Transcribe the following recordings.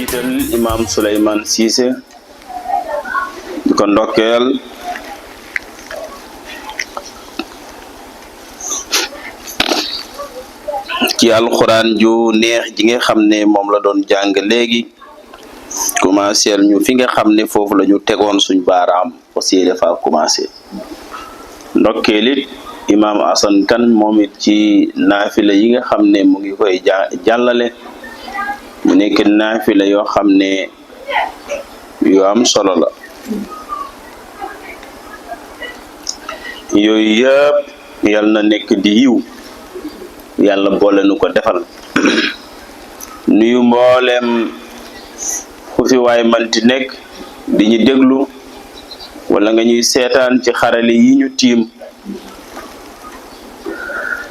jiital imam Souleymane Cissé di ko ndokkeel ci alxuraan ju neex ji nga xam ne moom la doon jàng léegi commencé ñu fi nga xam ne foofu la ñu tegoon suñ baaraam aussi dafa commencé ndokkeel it imam Assane Kane moom it ci naafila yi nga xam ne mu ngi koy jàllale mu nekk naafila yoo xam ne yu am solo la yooyu yëpp yal na nekk di yiw yàlla boole nu ko defal nuyu mboolem fu fi waay manti nekk di ñu déglu wala nga ñuy seetaan ci xarale yi ñu tiim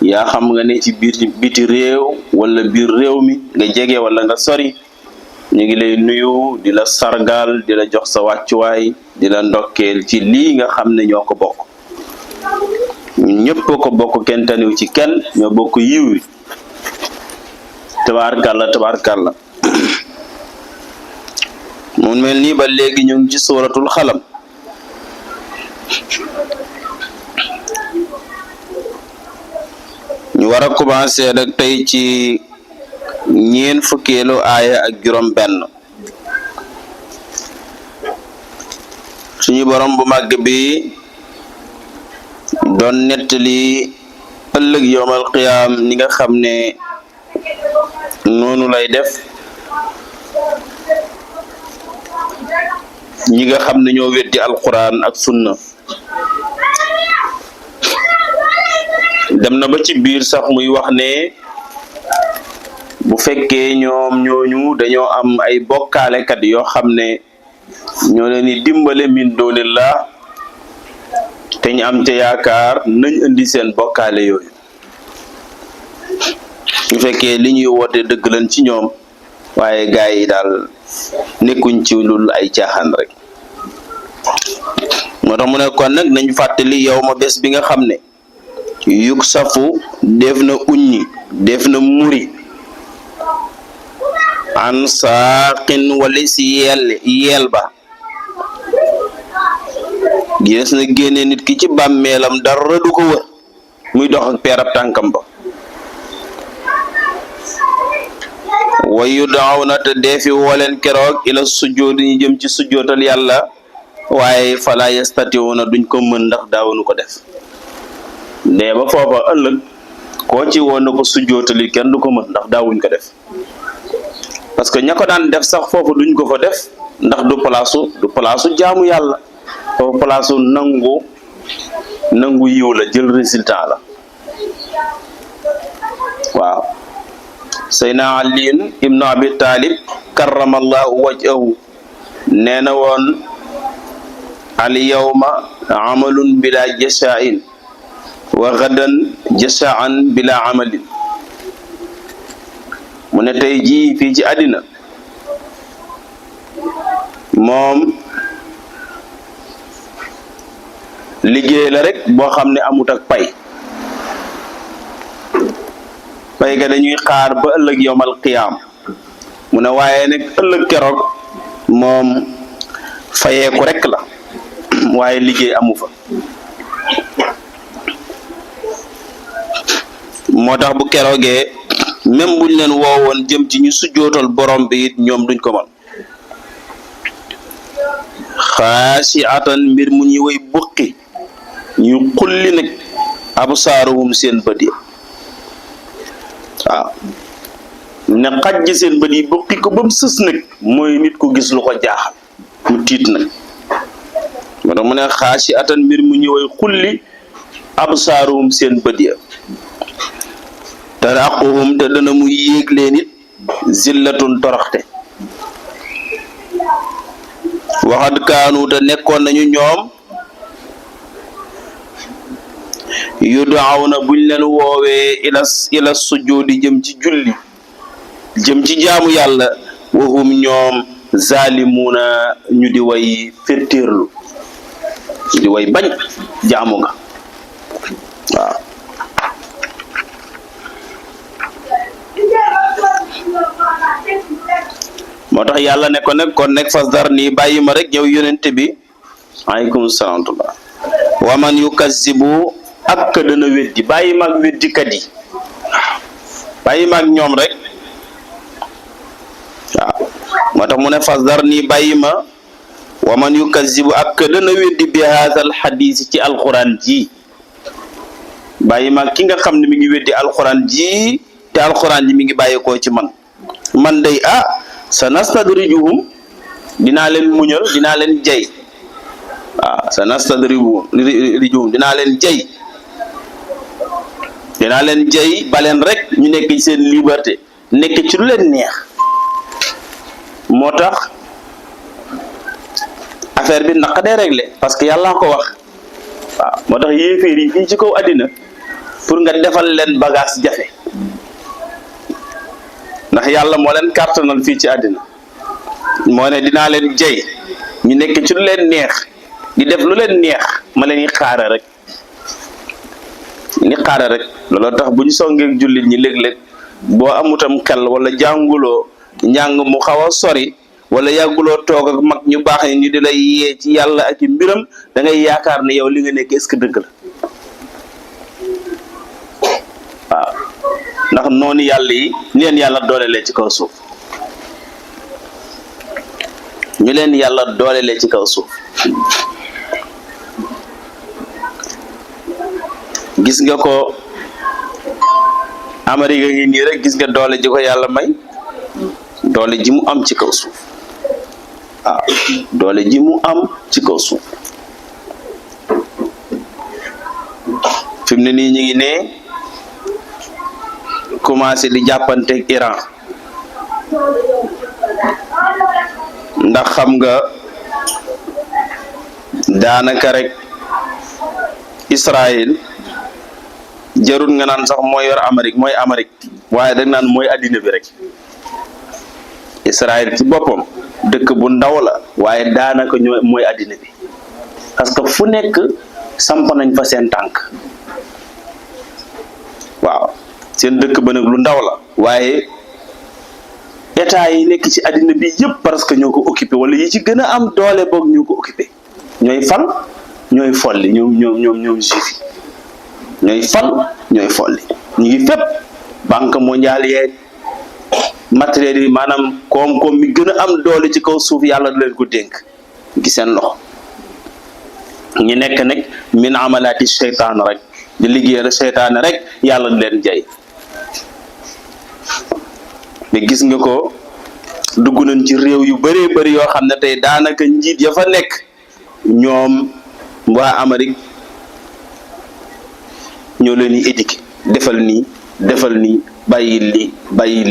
yaa xam nga ne ci biti réew wala biir réew mi nga jege wala nga sori ñu ngi lay nuyu di la sargal di la jox sa wàccuwaay di la ndokkeel ci lii nga xam ne ñoo ko bokk ñun ñëpp ko bokk kenn taniw ci kenn ñoo bokk yiw wi tabaarkàlla mu mel nii ba léegi ñu ngi ci suuratul xalam ñu war a commencé rek tey ci ñeen fukkeelu aaya ak juróom benn suñu borom bu màgg bi doon nettali ëllëg yowmal qiyaam ni nga xam ne noonu lay def ñi nga xam ne ñoo weddi alquran ak sunna dem na ba ci biir sax muy wax ne bu fekkee ñoom ñooñu dañoo am ay bokkaalekat yoo xam ne ñoo leen di dimbale min doonillah te ñu am ca yaakaar nañ indi seen bokkaale yooyu bu fekkee li ñuy woote dëgg lañ ci ñoom waaye gaay yi daal nekkuñ ci lul ay caaxaan rek moo tax mu ne kon nag nañ fàttali yow ma bés bi nga xam ne yuk safu def na uññi def na muri an saaqin wali si yeel ba gis na génne nit ki ci bàmmeelam dara du ko wër muy dox ak peerab tànkam ba wayu daaw na te deefi wooleen keroog ila sujjoodi ñu jëm ci sujjootal yàlla waaye fala yastatiwuna duñ ko mën ndax daawunu ko def dee ba foofa ëllëg koo ci woon na ko sujjootali kenn du ko mën ndax daawuñ ko def parce que ña ko daan def sax foofu duñ ko fa def ndax du palaasu jaamu yàlla foofu palaasu nangu yiw la jël résultat la waaw Seydina Ali ibnu Abi Talib karramallahu wajhahu nee na woon al yawma amalun bila jasa'in wa gadan jasa'an bila amalin mu ne tey jii fii ci àddina moom liggéey la rek boo xam ne amut ak pay ga dañuy xaar ba ëllëg yowmal qiyaam mu ne waaye nag ëllëg keroog moom fayeeku rek la waaye liggéey amu fa moo tax bu keroogee même buñ leen woowoon jëm ci ñu sujjootal borom bi it ñoom duñ ko mën xaasi atan mbir mu ñuy way buqi ñu xulli nag absaaruhum seen bët yi waaw ne xajj seen bët yi buqi ko ba mu sës nag mooy nit ku gis lu ko jaaxal mu tiit nag moo tax mu ne xaasi atan mbir mu ñuy way xulli absaaruhum seen bët ya taraquhum te dana mu yéeg leen it zillatun toroxte waxat kaanu te nekkoon nañu ñoom yu daaw na buñ leen woowee ila sujjoodi jëm ci julli jëm ci jaamu yàlla wahum ñoom zalimuna ñu di way firtirlu ñu di way bañ jaamu nga waaw motax yalla ne ko nak kon nek fasdar ni bayima rek yow yonente bi alaykum salaam wa man yukazzibu ak dana weddi bayima ak weddi kadi bayima ak ñom rek motax mu ne fasdar ni bayima wa man yukazzibu ak dana weddi bi hadha al hadith ci alquran ji bayima ki nga xamni mi ngi weddi alquran ji te alquran ji mi ngi bayiko ci man day sanastadrijuhum dina len muñal dina len jey sanastadrijuhum dina len jey balen rek ñu nekk ci seen liberté nekk ci lu len neex motax affaire bi naqadee réglé parce que yalla ko wax motax yéféer yi fi ci kaw adina pour nga defal len bagage jafé ndax yalla mo len cartonal fi ci adina mo ne dina len jey ñu nekk ci lu len neex di def lu len neex ma len yi xara rek lolo tax buñu songé julit ñi leg leg bo amutam xel wala jangulo njang mu xawa sori wala yagulo tok ak mag ñu bax ñu di lay yé ci yalla ak mbiram da ngay yaakar ne yow li nga nekk est ce deug la ndax noni yalla yi leen yalla doolele ci kaw suuf ñu leen yalla doolele ci kaw suuf gis nga ko Amerika ngi ni rek gis nga doole ji ko yalla may doole ji mu am ci kaw suuf doole ji mu am ci kaw suuf fimne ni ñi ngi ne commencé di jappante ak Iran ndax xam nga danaka rek Israël jarul nga nan sax moy yor Amérique waye dag nan moy adina bi rek Israël ci bopam dëkk bu ndaw la waye danaka moy adina bi parce que fu nek samp nañ fa sen tank waaw sen dëkk ba nak lu ndaw la waye état yi nek ci adina bi yépp parce que ñoko occuper wala yi ci gëna am doole bok ñoko occuper ñoy fal ñoy folli ñom juif ñoy fal ñoy folli ñi ngi fépp banque mondiale yeeg matériel yi manam kom mi gëna am doole ci kaw suuf yalla du leen ko denk gi sen lox ñi nek nak min amalati shaytan rek di liggéeyal shaytan rek yalla du leen jay de gis nga ko duggu nañ ci réew yu bari bari yo xamne tay danaka njit ya fa nek ñom wa Amérique ñoo leen di éduquer defal ni bayil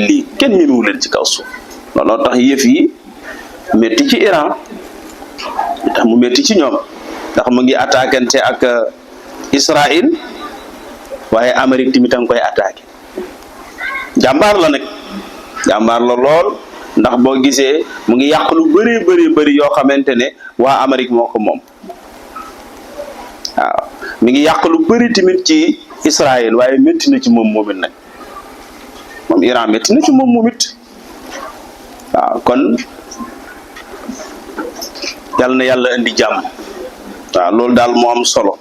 li kenn ñëwu leen ci kaw suuf looloo tax yëf yi metti ci Iran tax mu metti ci ñoom ndax mu ngi attaquante ak Israël waye Amérique tamit a ngi koy attaquer jambar la lool ndax bo gisee mu ngi yàq lu bari yo xamantene wa Amérique moko mom waaw mi ngi yàq lu bari timit ci Israël waye metti na ci mom momit nak mom Iran metti na ci mom momit waaw kon yalla na yalla indi jàmm waaw loolu dal mo am solo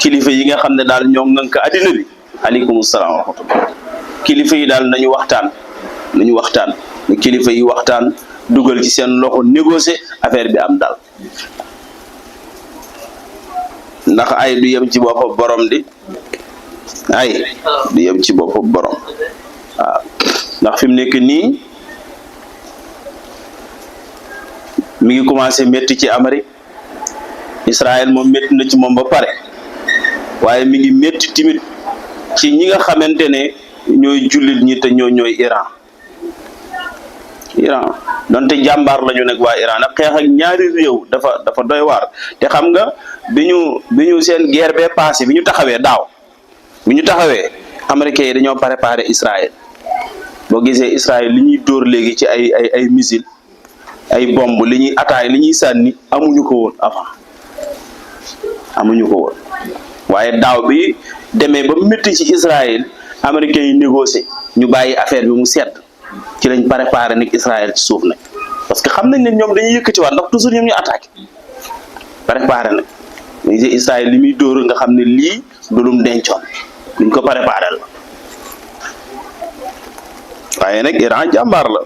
kilifa yi nga xamne dal ñom ngank adina bi alaykum assalam wa rahmatullah kilifa yi dal nañu waxtaan kilifa yi waxtaan dugal ci sen loxo négocier affaire bi am dal ndax ay du yem ci bop borom di ay du yem ci bop borom ndax fim nek ni mi ngi commencé metti ci Amérique Israël mom metti na ci mom ba paré waye mi ngi metti timit ci ñi nga xamantene ñoy julit ñi te ñoy Iran donte jambar lañu nak wa Iran ak xex ak ñaari rew dafa doy war te xam nga biñu sen guerre bé passé biñu taxawé américains yi dañoo préparer Israël bo gisé Israël li ñuy door légui ci ay missile ay bombe li ñuy attaquer li ñuy sanni amuñu ko won avant waye daw bi démé ba metti ci Israël américains yi négocier ñu bayyi affaire bi mu sedd ci lañ préparé nag Israël ci suuf nag parce que xam nañ ne ñoom dañuy yëkkatiwaat ndax toujours ñoom ñu attaqué préparé nag mais Israël li muy dóor nga xam ne lii du lum dencoon luñ ko préparé la waaye nag Iran jàmbaar la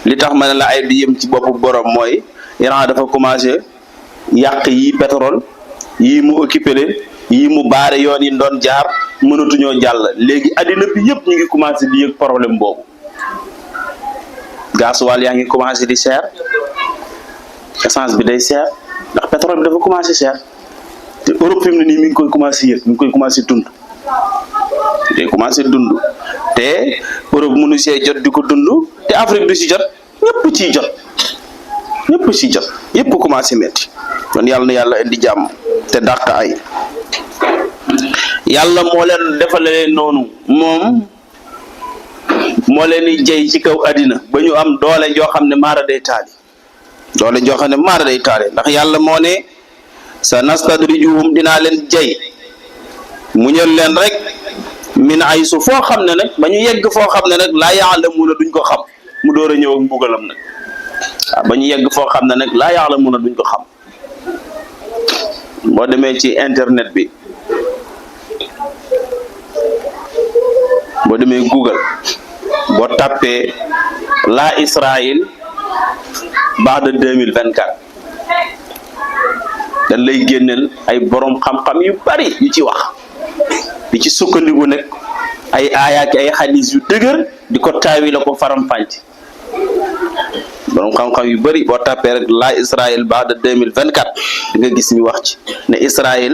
li tax ma ne la ay di yëm ci boppu borom mooy Iran dafa commencé yàq yi pétrole yii mu occupé leen yii mu baare yoon yi doon jaar mënatuñoo jàll léegi addina bi yëpp ñu ngi commencé di yëg problème boobu gasoil yaa ngi commencé di cher essence bi day cher ndax pétrole bi dafa commencé cher te Europe fi mu ne nii mi ngi koy commencé yëg mi ngi koy commencé dund day commencé dund te Europe mënu see jot di ko dund te Afrique du si jot ñëpp ciy jot yëpp commencé metti kon yàlla na yàlla indi jàmm te dàq ay yàlla moo leen defalee noonu moom moo leen di jey ci kaw àddina ba ñu am doole joo xam ne maara day taali ndax yàlla moo ne sa nastadrijuhum dinaa leen jey muñal leen rek min aysu foo xam ne nag ba ñu yegg foo xam ne nag laa ya'lamuuna duñ ko xam mu door a ñëw ak mbugalam nag waaw ba ñu yegg foo xam ne nag laa ya'lamuuna duñ ko xam boo demee ci internet bi boo demee Google boo tàppee la Israël ba'da 2024 dañ lay génneel ay borom xam-xam yu bari yu ci wax di ci sukkandiku nag ay aayaaki ay xadiis yu dëgër di ko taawi la ko faram-fàcc borom xam-xam yu bari boo tàppee rek la Israël ba'da 2024 di nga gis ñu wax ci ne Israël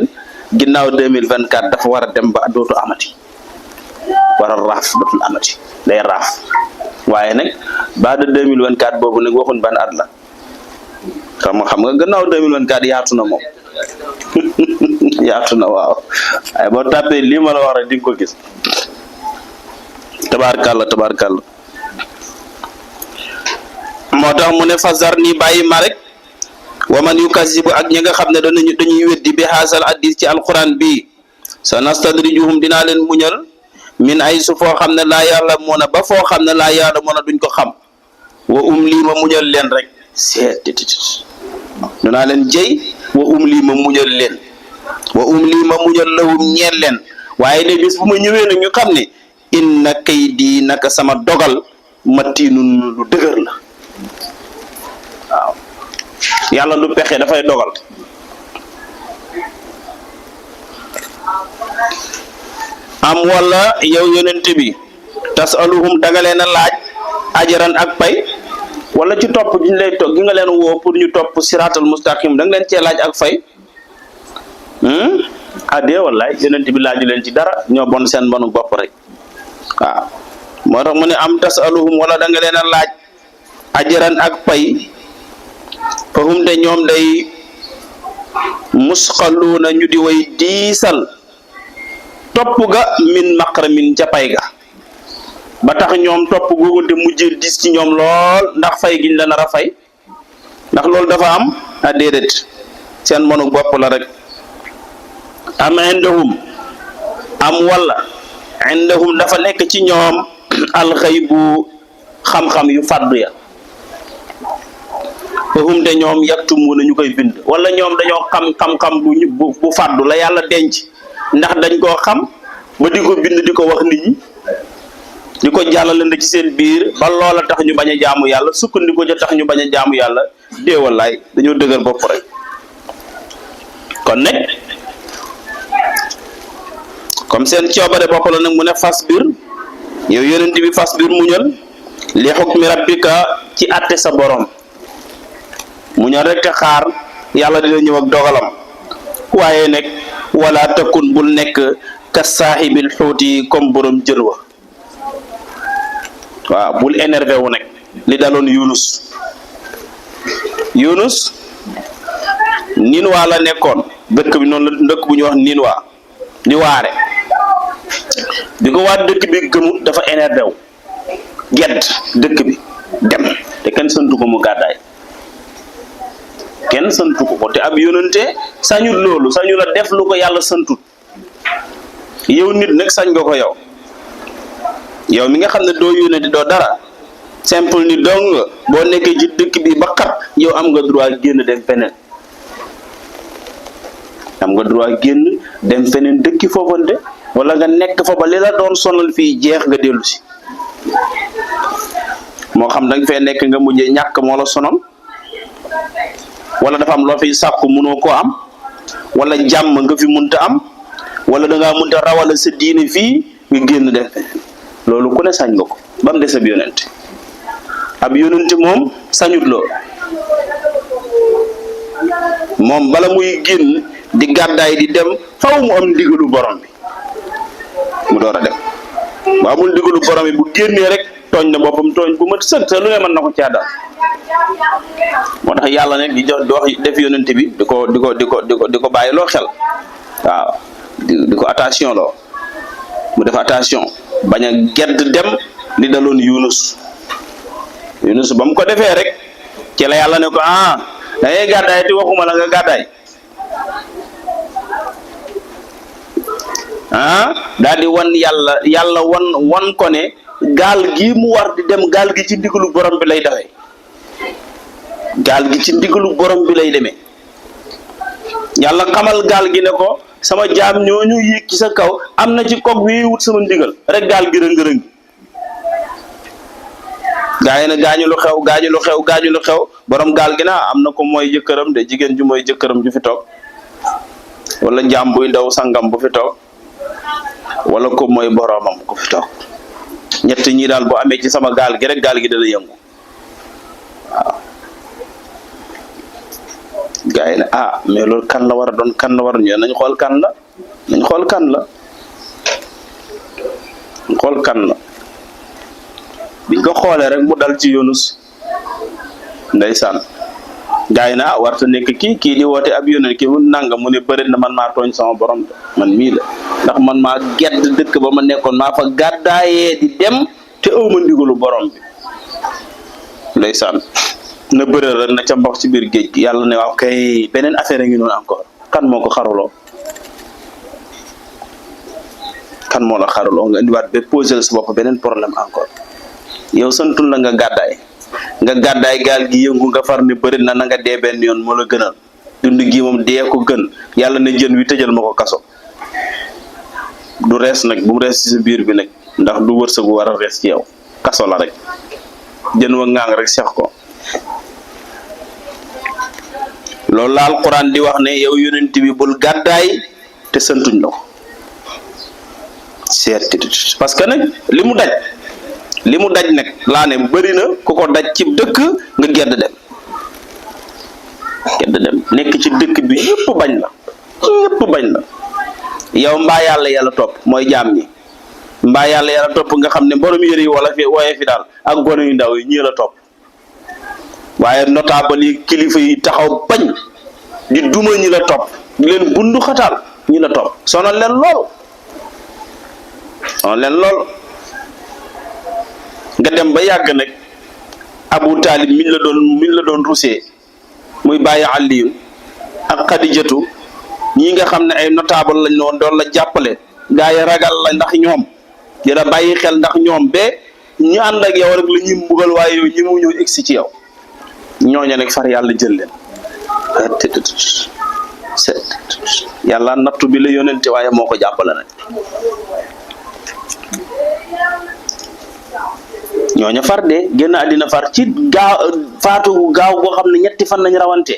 ginnaaw 2024 dafa war a dem ba dootu amati war a raaf dootul amati day raaf waaye nag ba'da 2024 boobu nag waxuñ ban at la xam nga gannaaw 2024 yaatu na moom yaatu na waaw waaye boo tàppee lii ma la wax rek di nga ko gis tabaarkàlla moo tax mu ne fasar ni bàyyi ma rek wa man yukazzibu ak ñi nga xam ne dañuy weddi bi haasal hadiis ci alquran bi sa nastadrijuhum dinaa leen muñal min aysu foo xam ne laa ya'lamuuna ba foo xam ne laa ya'lamuuna duñ ko xam wa umli ma muñal leen rek seet dinaa leen jey wa umli ma muñal leen lahum ñeel leen waaye de bis bu ma ñëwee nag ñu xam ne inna kaydi naka sama dogal matiinun lu dëgër la waaw yàlla du pexe dafay dogal am wala yow yonent bi tasaluhum danga leen a laaj ajaran ak pay wala ci topp gi ñu lay gi nga leen woo pour ñu topp siratal mustaqim danga leen cee laaj ak fay adee wallaay yonent bi laaju leen ci dara ñoo bon seen bonu bopp rek waaw moo tax mu ne am tasaluhum wala danga leen a laaj ajaran ak pay fahum de ñoom day musqaluuna ñu di way diisal topp ga min maqramin ca pay ga ba tax ñoom topp googu te mujjee diis ci ñoom lool ndax fay giñ la nar a fay ndax loolu dafa am déedéet seen mënu bopp la rek am indahum am wala indahum dafa nekk ci ñoom alxaybu xam-xam yu fàddu ya fahum de ñoom yaktumuna ñu koy bind wala ñoom dañoo xam-xam bu fàddu la yàlla denc ndax dañ koo xam ba di ko bind di ko wax nit ñi di ko jàllalante ci seen biir ba loola tax ñu bañ a jaamu yàlla sukkandiku ja tax ñu bañ a jaamu yàlla déewalaay dañoo dëgër bopp rek kon nag comme seen coobare bopp la nag mu ne fasbir yow yonent bi fasbir muñal li hukmi rabbika ci àtte sa borom muñal rek te xaar yàlla dina ñëw ak dogalam waaye nag wala takun bul nekk ka saaxibil xuuti comme borom jën wa waaw bul énervé wu nag li daloon Yunus Ninwa la nekkoon dëkk bi noonu la dëkk bu ñuy wax Ninwa di waare bi ko waa dëkk bi gëmu dafa énervé wu gedd dëkk bi dem te kenn santu ko mu gàddaay kenn santu ko te ab yónnante sañul loolu sañu la def lu ko yàlla santut yow nit nag sañ nga ko yow yow mi nga xam ne doo yónnee doo dara simple ni dong boo nekkee ci dëkk bi ba xat yow am nga droit génn dem feneen dëkki foofante wala nga nekk fa ba li la doon sonal fii jeex nga dellu si moo xam da nga fee nekk nga mujjee ñàkk moo la sonal wala dafa am loo fiy sàkku mënoo koo am wala jàmm nga fi munta am wala da ngaa munta rawala sa diine fii nga génn dem feneen loolu ku ne sañ nga ko ba mu des ab yonent moom sañut loolu moom bala muy génn di gàddaay di dem faw mu am ndigalu borom bi mu door a dem bu amul ndigalu borom bi bu génnee rek tooñ na boppam tooñ bu mat sëkk sa lu ne mën na ko caadal moo tax yàlla ne di jox def yonent bi di ko bàyyi loo xel waaw di ko attention loo mu def attention bañ a gedd dem li daloon Yunus ba mu ko defee rek ci la yàlla ne ko da ngay gàddaay te waxuma la nga gàddaay daal di wan yàlla wan ko ne gaal gi mu war di dem gaal gi ci ndigalu borom bi lay dawee gaal gi ci ndigalu borom bi lay demee yàlla xamal gaal gi ne ko sama jaam ñooñu yéeg ci sa kaw am na ci kog wi wut sama ndigal rek gaal gi rëng-rëng gaa yi ne gaañu lu xew borom gaal gi na am na ko mooy jëkkëram de jigéen ju mooy jëkkëram ju fi toog wala njaam buy ndaw sangam bu fi toog wala ko mooy boromam ku fi toog ñett ñi daal boo amee ci sama gaal gi rek gaal gi dana yëngu waaw gaa yi ne mais loolu kan la war a doon kan la war a ñëw nañ xool kan la biñ ko xoolee rek mu dal ci Yunus ndeysaan gaa yi ne warta nekk kii di woote ab yónent kii mu nanga mu ne bëri na man maa tooñ sama borom de man mii la ndax man maa gedd dëkk ba ma nekkoon maa fa gàddaayee di dem te awma ndigalu borom bi ndeysaan na bëre rek na ca mbox ci biir géej gi yàlla ne waaw kay beneen affaire a ngi noonu encore kan moo ko xaruloo nga indiwaat ba posé sa bopp beneen problème encore yow santul la nga gàddaay gaal gi yëngu nga far ne bëri na nga dee benn yoon moo la gënal dund gi moom dee ko gën yàlla ne jën wi tëjal ma ko kaso du rees nag bu mu rees ci sa biir bi nag ndax du wërsëgu war a rees ci yow kaso la rek jën wa ngaang rek seex ko loolu la alquran di wax ne yow yonent bi bul gàddaay te santuñ la ko seet parce que nag li mu daj nag laa ne bëri na ku ko daj ci dëkk nga gedd dem nekk ci dëkk bi ñëpp bañ la yow mbaa yàlla topp mooy jaam ñi mbaa yàlla topp nga xam ne borom yëre yi wala fi wooye fi daal ak gone yu ndaw yi ñii la topp waaye notable yi kilifa yi taxaw bañ di duma ñi la topp di leen bundu xataal ñi la topp sonal leen lool nga dem ba yàgg nag Abu Taalib miñ la doon rusee muy bàyyi Aliyu ak Xadijatu ñi nga xam ne ay notable lañ woon doon la jàppale gaa yi ragal la ndax ñoom dina bàyyi xel ndax ñoom ba ñu ànd ak yow rek la ñuy mbugal waaye yow ñi mu ñëw egsi ci yow ñooñu nag far yàlla jël leen yàlla nattu bi la yónente waaye moo ko jàppale nag ñooñu far de génn àddina far ci faatu gaaw boo xam ne 3 fan lañ rawante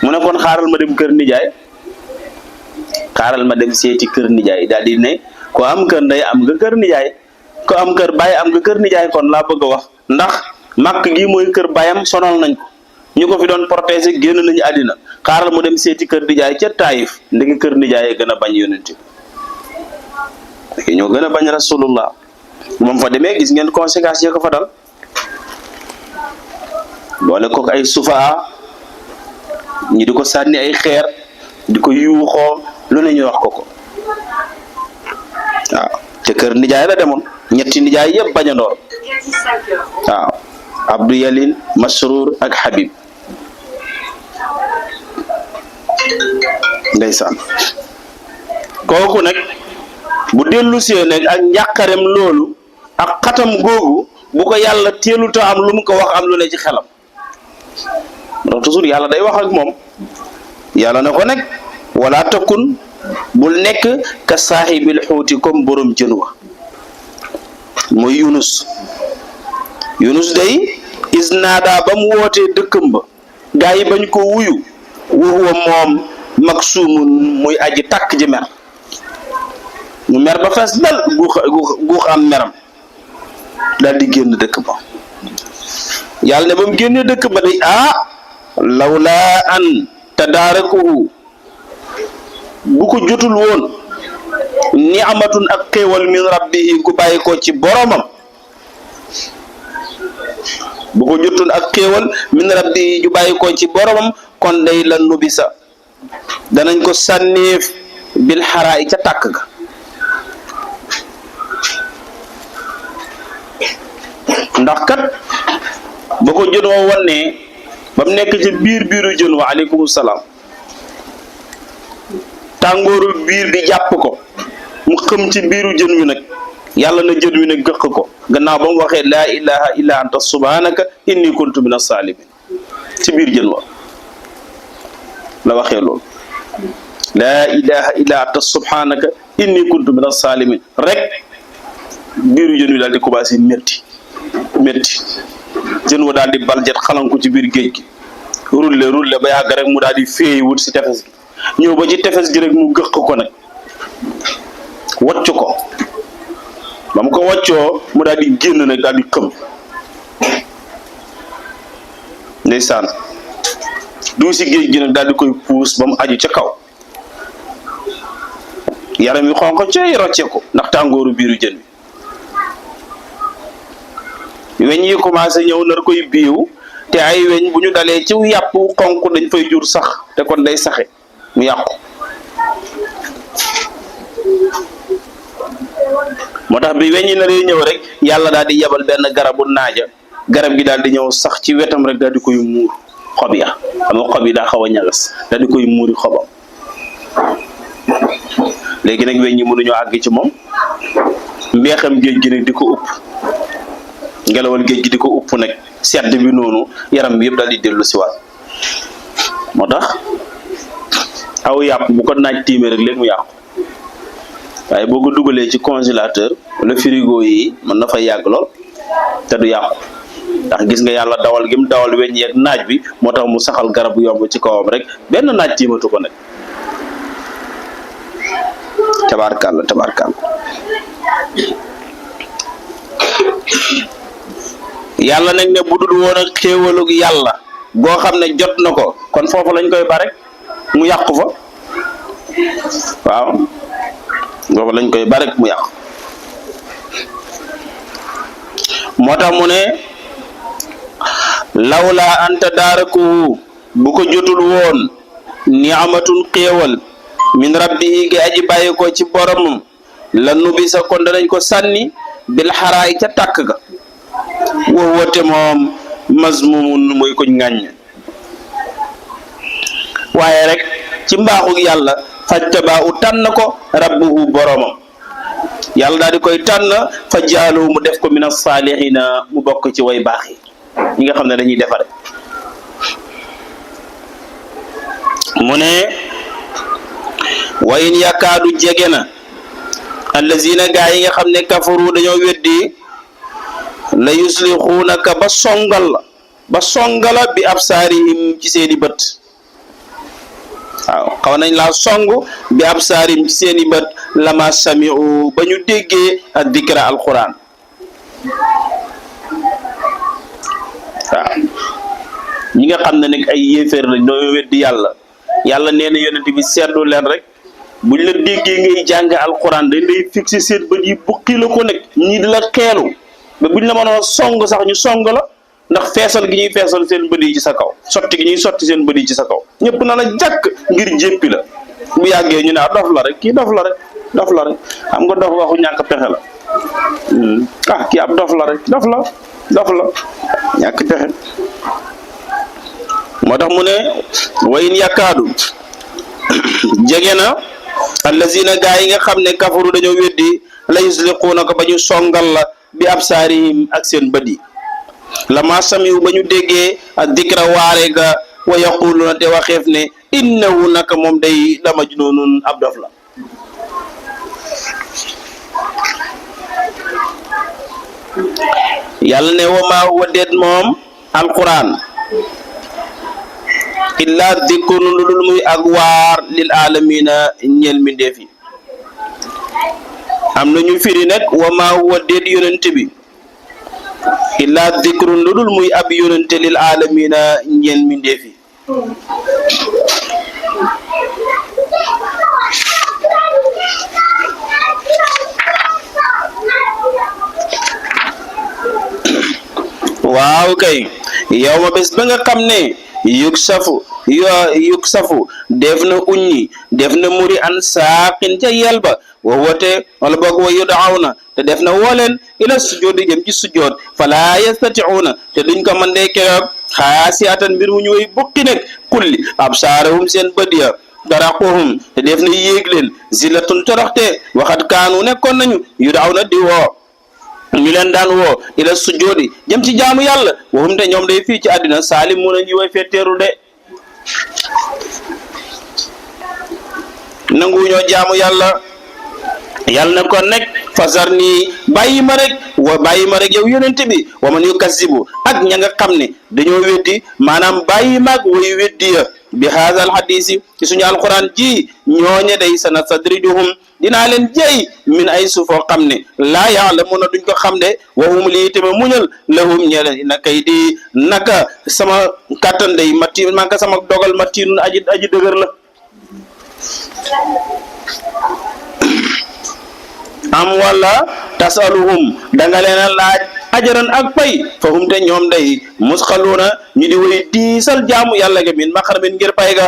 mu ne kon xaaral ma dem kër nijaay xaaral ma dem seeti kër nijaay daal di ne ko am kër ndey am nga kër nijaay ko am kër baay am nga kër nijaay kon laa bëgg a wax ndax màkk gi mooy kër baayam sonal nañ ko ñu ko fi doon protéger génn nañu àddina xaaral mu dem seeti kër nijaay ca Taayif ndegi kër nijaay gën a bañ yonent bi ñoo gën a bañ rasulullah moom fa demee gis ngeen conséquences yi ko fa dal boole ko ay sufaa ñi di ko sànni ay xeer di ko yuuxoo lu ne ñu wax ko waaw te kër nijaay la demoon 3 nijaay yëpp bañandoor waaw Abdou Yalin Masrour ak Habib ndeysaan kooku nag bu dellu see nag ak njàqarem loolu ak xatam googu bu ko yàlla teeluta am lu mu ko wax am lu ne ci xelam ndax toujours yàlla day wax ak moom yàlla na ko nag wala takun bul nekk ka saaxibil xuuti comme borom jën wa mooy Yunus day isnaada ba mu wootee dëkkam ba gaa yi bañ ko wuyu waxuwa moom maksuumun muy aji takk ji mer mu mer ba fees dal guux am meram daal di génn dëkk ba yàlla ne ba mu génnee dëkk ba day lawlaa an tadaarakuhu bu ko jotul woon ni'matun ak xéewal min rabbihi ku bàyyi ko ci boromam bu ko jotul ak xéewal min rabbihi ju bàyyi ko ci boromam kon day la nubisa danañ ko sànneef bil xaraay ca tàkk ga ndax kat ba ko jën wa wonnee ba mu nekk ci biiru jën wa aleykum salaam tàngooru biir di jàpp ko mu xëm ci biiru jën wi nag yàlla na jën wi nag gëq ko gannaaw ba mu waxee laa ilaha illa anta subhanaka inni kuntu min as-salimin ci biir jën wa la waxee loolu laa ilaha illa anta subhanaka inni kuntu min as-salimin rek biiru jën wi daal di commencé métti jën wa daal di baljet xalanku ci biir géej gi rulle ba yàgg rek mu daal di féey wut si tefes gi ñëw ba ci tefes gi rek mu gëq ko nag wacc ko ba mu ko waccoo mu daal di génn nag daal di xëm ndeysaan du si géej gi nag daal di koy puus ba mu aju ca kaw yaram yi xonq cay rocce ko ndax tàngooru biiru jën bi weñ yi commencé ñëw nar koy biiw te ay weñ bu ñu dalee ci yàpp xonq dañ fay jur sax te kon day saxe mu yàqu moo tax bi weñ yi naree ñëw rek yàlla daal di yebal benn garabu naaja garab gi daal di ñëw sax ci wetam rek daal di koy muur xob ya xam nga xob yi daa xaw a ñagas daal di koy muuri xobam léegi nag weñ ñi mënuñoo àgg ci moom mbeexam géej gi nag di ko upp ngelawal géej gi di ko upp nag sedd bi noonu yaram bi yëpp daal di dellu si waat moo tax aw yàpp bu ko naaj tiimee rek léegi mu yàqu waaye boo ko dugalee ci congélateur wala frigo yi mën na fa yàgg lool te du yàqu ndax gis nga yàlla dawal gi mu dawal weñ yeeg naaj bi moo tax mu saxal garab bu yomb ci kawam rek benn naaj tiimatu ko nag tabaarkàlla yàlla nag ne bu dul woon ak xéewalug yàlla goo xam ne jot na ko kon foofu lañ koy ba rek mu yàqu fa waaw foofu lañ koy ba rek mu yàqu moo tax mu ne lawla anta daarakuhu bu ko jotul woon ni'matun xéewal min rabbihi gi aji bàyyi ko ci boromam la nubisa kon danañ ko sànni bil xaraay ca tàkk ga wowote moom mazmumun muy kuñ ŋàññ waaye rek ci mbaaxug yàlla fajtabaa u tànn ko rabbuhu boromam yàlla daal di koy tànn fa jaalu mu def ko min as-saalihina mu bokk ci way baax yi ñi nga xam ne dañuy defare mu ne wa in yakaadu jege na allazina gaa yi nga xam ne kafaru dañoo weddi la yuslixuunaka ba songala bi absaarihim ci seeni bët waaw xaw nañ laa song bi absaarihim ci seeni bët lama sami'u ba ñu déggee ak dikra alquran waaw ñi nga xam ne nag ay yéeféer lañ doo weddi yàlla nee na yonent bi seetlu leen rek buñ la déggee ngay jàng alquran dañ lay fixé seen bët yi buqi la ko nekk ñii di la xeelu ba buñ la mënoon song sax ñu song la ndax feesal gi ñuy feesal seen bët yi ci sa kaw sotti gi ñuy sotti seen bët yi ci sa kaw ñëpp na la jàkk ngir jéppi la bu yàggee ñu ne dof la rek kii dof la rek xam nga dof waxu ñàkk pexe la kii ab dof la rek dof la ñàkk pexe moo tax mu ne wayin yakaadu jege na allazina gaa yi nga xam ne kafaru dañoo weddi la yusliquuna ko ba ñu songal la bi absaarihim ak seen bët yi lama samiw ba ñu déggee ak dikra waare ga wa yaquluuna te waxeef ne innahu naka moom day la majnunun ab dof la yàlla ne wa maa huwa déet moom alquran illa dikrun lu dul muy ak waar lil alamina ñeel mbindeef yi am na ñu firi nag wa maa huwa déet yonente bi illa dikrun lu dul muy ab yonente lil alamina ñeel mbindeef yi waaw kay yow ma bés ba nga xam ne yuk safu def na uññi def na muri an saaqin ca yel ba wa wote wala boog wa yud'awna te def na wooleen ila sujjoodi jëm ci sujjood fala yastati'una te duñ ko mën dee keroog xaasiatan mbir mu ñu way bukki nag kulli absaarahum seen bët ya daraquhum te def na yéeg leen zillatun toroxte waxat kaanu nekkoon nañu yud'awna di woo ñu leen daan woo ila sujjoodi jëm ci jaamu yàlla waxum te ñoom day fii ci àddina saalim mun a ñi way fetteeru de nanguñoo jaamu yàlla yàlla na kon nag fasar nii bàyyi ma rek yow yonente bi wa man yukasibu ak ña nga xam ne dañoo weddi maanaam bàyyi maag way weddi ya bi haazal hadisi ci suñu alquran ji ñooñe day sanastadrijuhum dinaa leen jëy min ay suufoo xam ne laa ya'lamuna duñ ko xam de wahum lii tamit muñal lahum ñeleen na kay di naka sama kàttan day mati manka sama dogal matinun aji dëgër la am wala tasaluhum danga leen a laaj ajaran ak pay fa hum te ñoom day musxaluuna ñu di way diisal jaamu yàlla ga min maxaramin ngir pay ga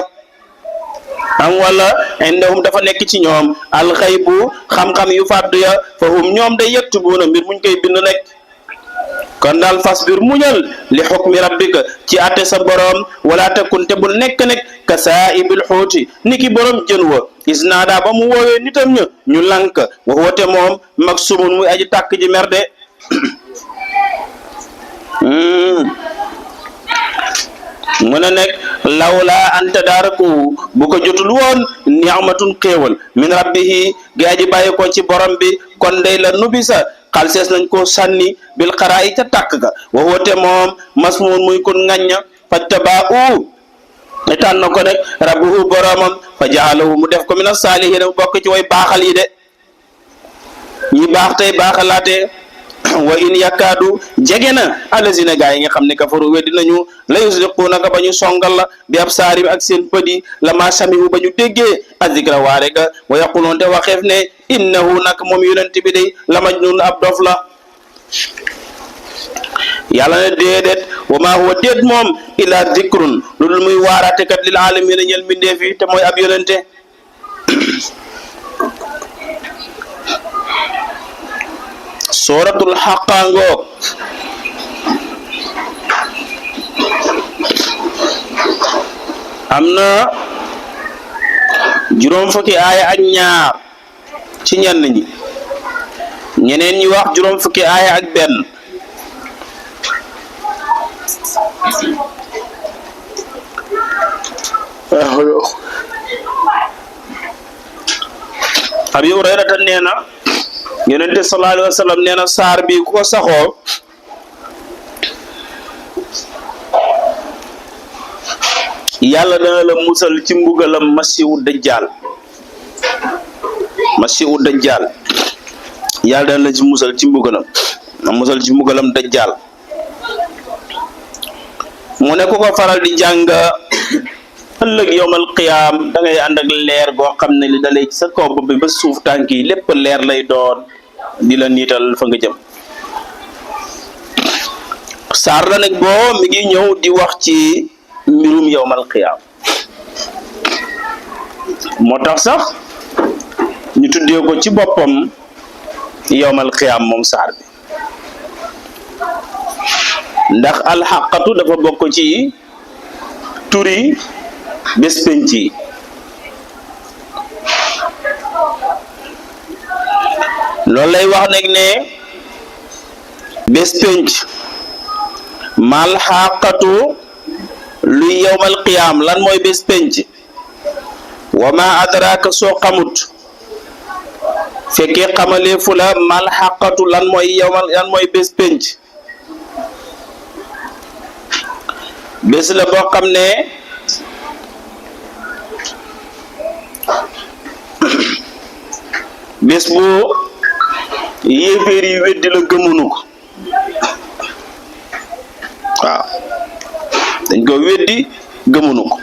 am wala indahum dafa nekk ci ñoom alxaybu xam-xam yu fàddu ya fa hum ñoom day yaktubuuna mbir muñ koy bind rek kon daal fasbir muñal li xukmi rabbika ci àtte sa boroom wala takun te bul nekk ka saa'ibil xuuti niki boroom jën wa is naadaa ba mu woowee nitam ña ñu lank wax wate moom maksumun muy aji tàkk ji merde mu ne nekk lawla an tadaaraku bu ko jotul woon ni'matun xéewal min rabbihi gi aji bàyyi ko ci borom bi kon day la nubisa xalsees nañ ko sànni bil xaraa ca tàkk ga wax wate moom masmuun muy kon ŋañña fattaba'u tànn ko nag rabbuhu boromam fa ja'alahu mu def ko mina saalihiin mu bokk ci way baaxal yi de ñi baax tey baaxalaate wa in yakkaadu jege na allazina gaa yi nga xam ne kafaru weddi nañu la yusliquunaka ba ñu songal la bi absaarim ak seen bët yi la ma samihu ba ñu déggee azikra waare ga wa yaquluun te waxeef ne innahu nag moom yonent bi day la majnun ab dof la yàlla ne déedéet wa maa huwa déet moom illa dikrun lu dul muy waaraatekat lil aalamiina ñel mbindeef yi te mooy ab yonente suratul xaqaango am na juróom fukki aaya ak ñaar ci ñenn ñi ñeneen ñi wax juróom fukki aaya ak benn Abi Hurayrata nee na yonente sallallahu alayhi wa sallam nee na saar bi ku ko saxoo yàlla dana la musal ci mbugalam masiwu dajjal yàlla dana la ci musal ci mbugalam dajjal mu ne ku ko faral di jàng ëllëg yowmal qiyaam da ngay ànd ak leer goo xam ne li dalee ci sa kaw bopp bi ba suuf tànk yi lépp leer lay doon di la niital fa nga jëm saar la nag boo mi ngi ñëw di wax ci mbirum yowmal qiyaam moo tax sax ñu tuddee ko ci boppam yowmal qiyaam moom saar bi ndax alxaqatu dafa bokk ci turi bés penc yi loolu lay wax nag ne bés penc mal xaqatu luy yowmal qiyaam lan mooy bés penc wa ma adraka soo xamut fekkee xamalee fu la mal xaqatu lan mooy bés penc bés la boo xam ne bés bu yéeféer yi weddi la gëmunu ko waaw dañ ko weddi gëmunu ko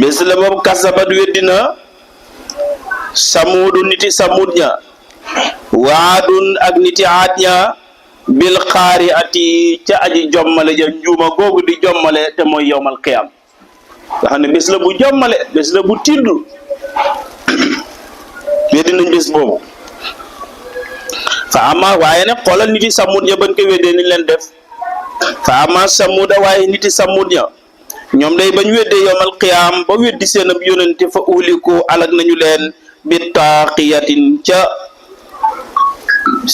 bés la boobu kasabat weddi na samuudu niti samud ña waadun ak niti aad ña bil xaari ati ca aji jommale ja njuuma googu di jommale te mooy yowmal qiyaam nga xam ne bés la bu jommale bés la bu tiddu weddi nañ bés boobu fa ama waaye nag xoolal niti samud ña bañ ko weddee ni leen def fa ama samuda waaye niti samud ña ñoom day bañ weddee yowmal qiyaam ba weddi seen ab yonente fa uliku alag nañu leen bi taaqiyatin ca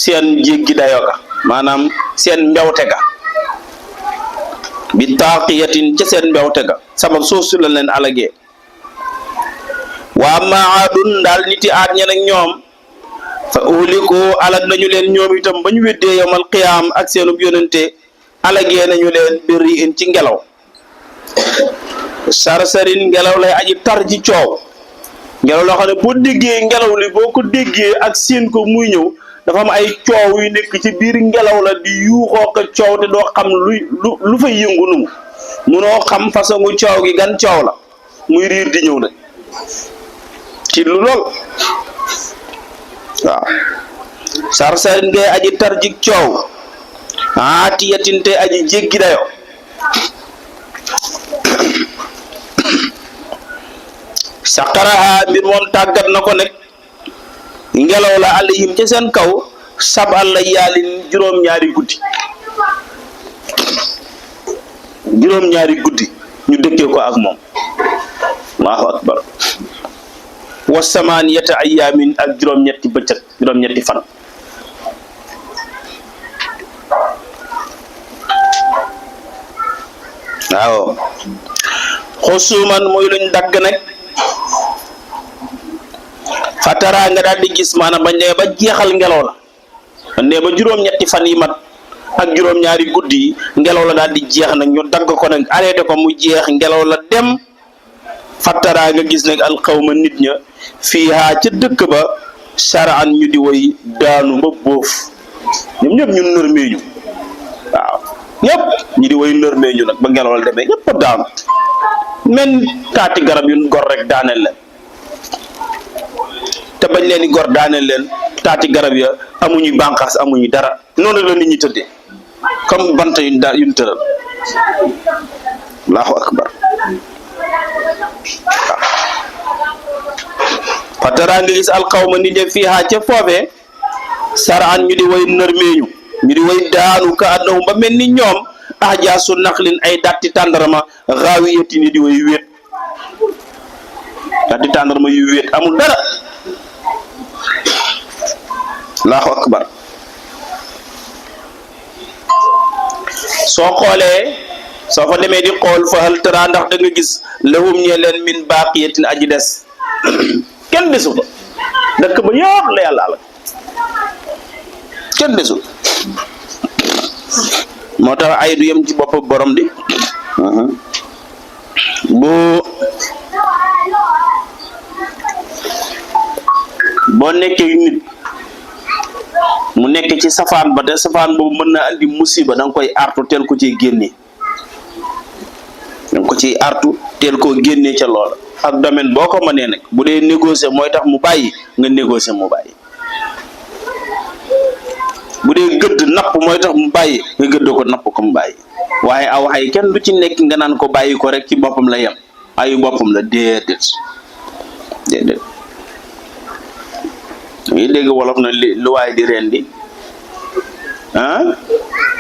seen jéggi dayo ga maanaam seen mbewte ga bi taaqiyatin ca seen mbewte ga sabab soosu la leen alagee waa ma aadun daal niti aad ña nag ñoom fa uliku alag nañu leen ñoom itam bañ weddee yowmal qiyaam ak seenub yonente alagee nañu leen birri in ci ngelaw sarsarin ngelaw lay aji tar ji coow ngelaw loo xam ne boo déggee ngelaw li boo ko déggee ak seen ko muy ñëw dafa am ay coow yu nekk ci biir ngelaw la di yuuxoo ko coow te doo xam lu fay yëngu numu munoo xam façon coow gi gan coow la muy riir di ñëw nag ci lu lool waaw sarsarin ngay aji tar ji coow aatiyatin te aji jéggi dayo saqaraha mbir moom tàggat na ko nekk ngelaw la alayhim ca seen kaw sab'al layaalin juróom-ñaari guddi ñu dëkkee ko ak moom allahu akbar wa samaniyata ayaamin ak juróom-ñetti bëccëg juróom-ñetti fan waaw xusuman mooy luñ dagg nag fatara nga daal di gis maanaam bañ demee ba jeexal ngelaw la bañ demee ba juróom-ñetti fan yi mat ak juróom-ñaari guddi yi ngelaw la daal di jeex nag ñu dagg ko nag arrêté ko mu jeex ngelaw la dem fatara nga gis nag alxawma nit ña fiihaa ca dëkk ba saraan ñu di woy daanu ba boof ñoom ñëpp ñu nërmeeñu waaw ñëpp ñu di woy nërmeeñu nag ba ngelaw la demee ñëpp a daanu men taati garab yu gor rek daaneel leen te bañ leen di gor daaneel leen taati garab ya amuñu bànqaas amuñu dara noonu la nit ñi tëddee comme bant yuñ tëral allahu akbar fatara nga gis alqawma ni def fiihaa ca foofee saraan ñu di way nërmeeñu ñu di way daanu ka annahum ba mel ni ñoom ahjaasu naqlin ay datti tàndarama xaawiyati ni di way wéet datti tàndarama yu wéet amul dara allahu akbar soo xoolee soo fa demee di xool fa hal tara ndax da nga gis lahum ñee leen min baaqiyatin aji des kenn desu fa dëkk ba yëpp la yàlla alal kenn desul moo tax ay du yem ci bopp borom di boo nekkee nit mu nekk ci safaan ba te safaan boobu mën na andi musiba da nga koy artu teel ko ciy génnee da nga ko ciy artu teel koo génnee ca loola ak domaine boo ko mënee nag bu dee négocier mooy tax mu bàyyi nga négocier mu bàyyi bu dee gëdd napp mooy tax mu bàyyi nga gëdd ko napp ko mu bàyyi waaye aw xay kenn du ci nekk nga naan ko bàyyi ko rek ci boppam la yem ayu boppam la déedéet ngi dégg wolof na lu waay di rendi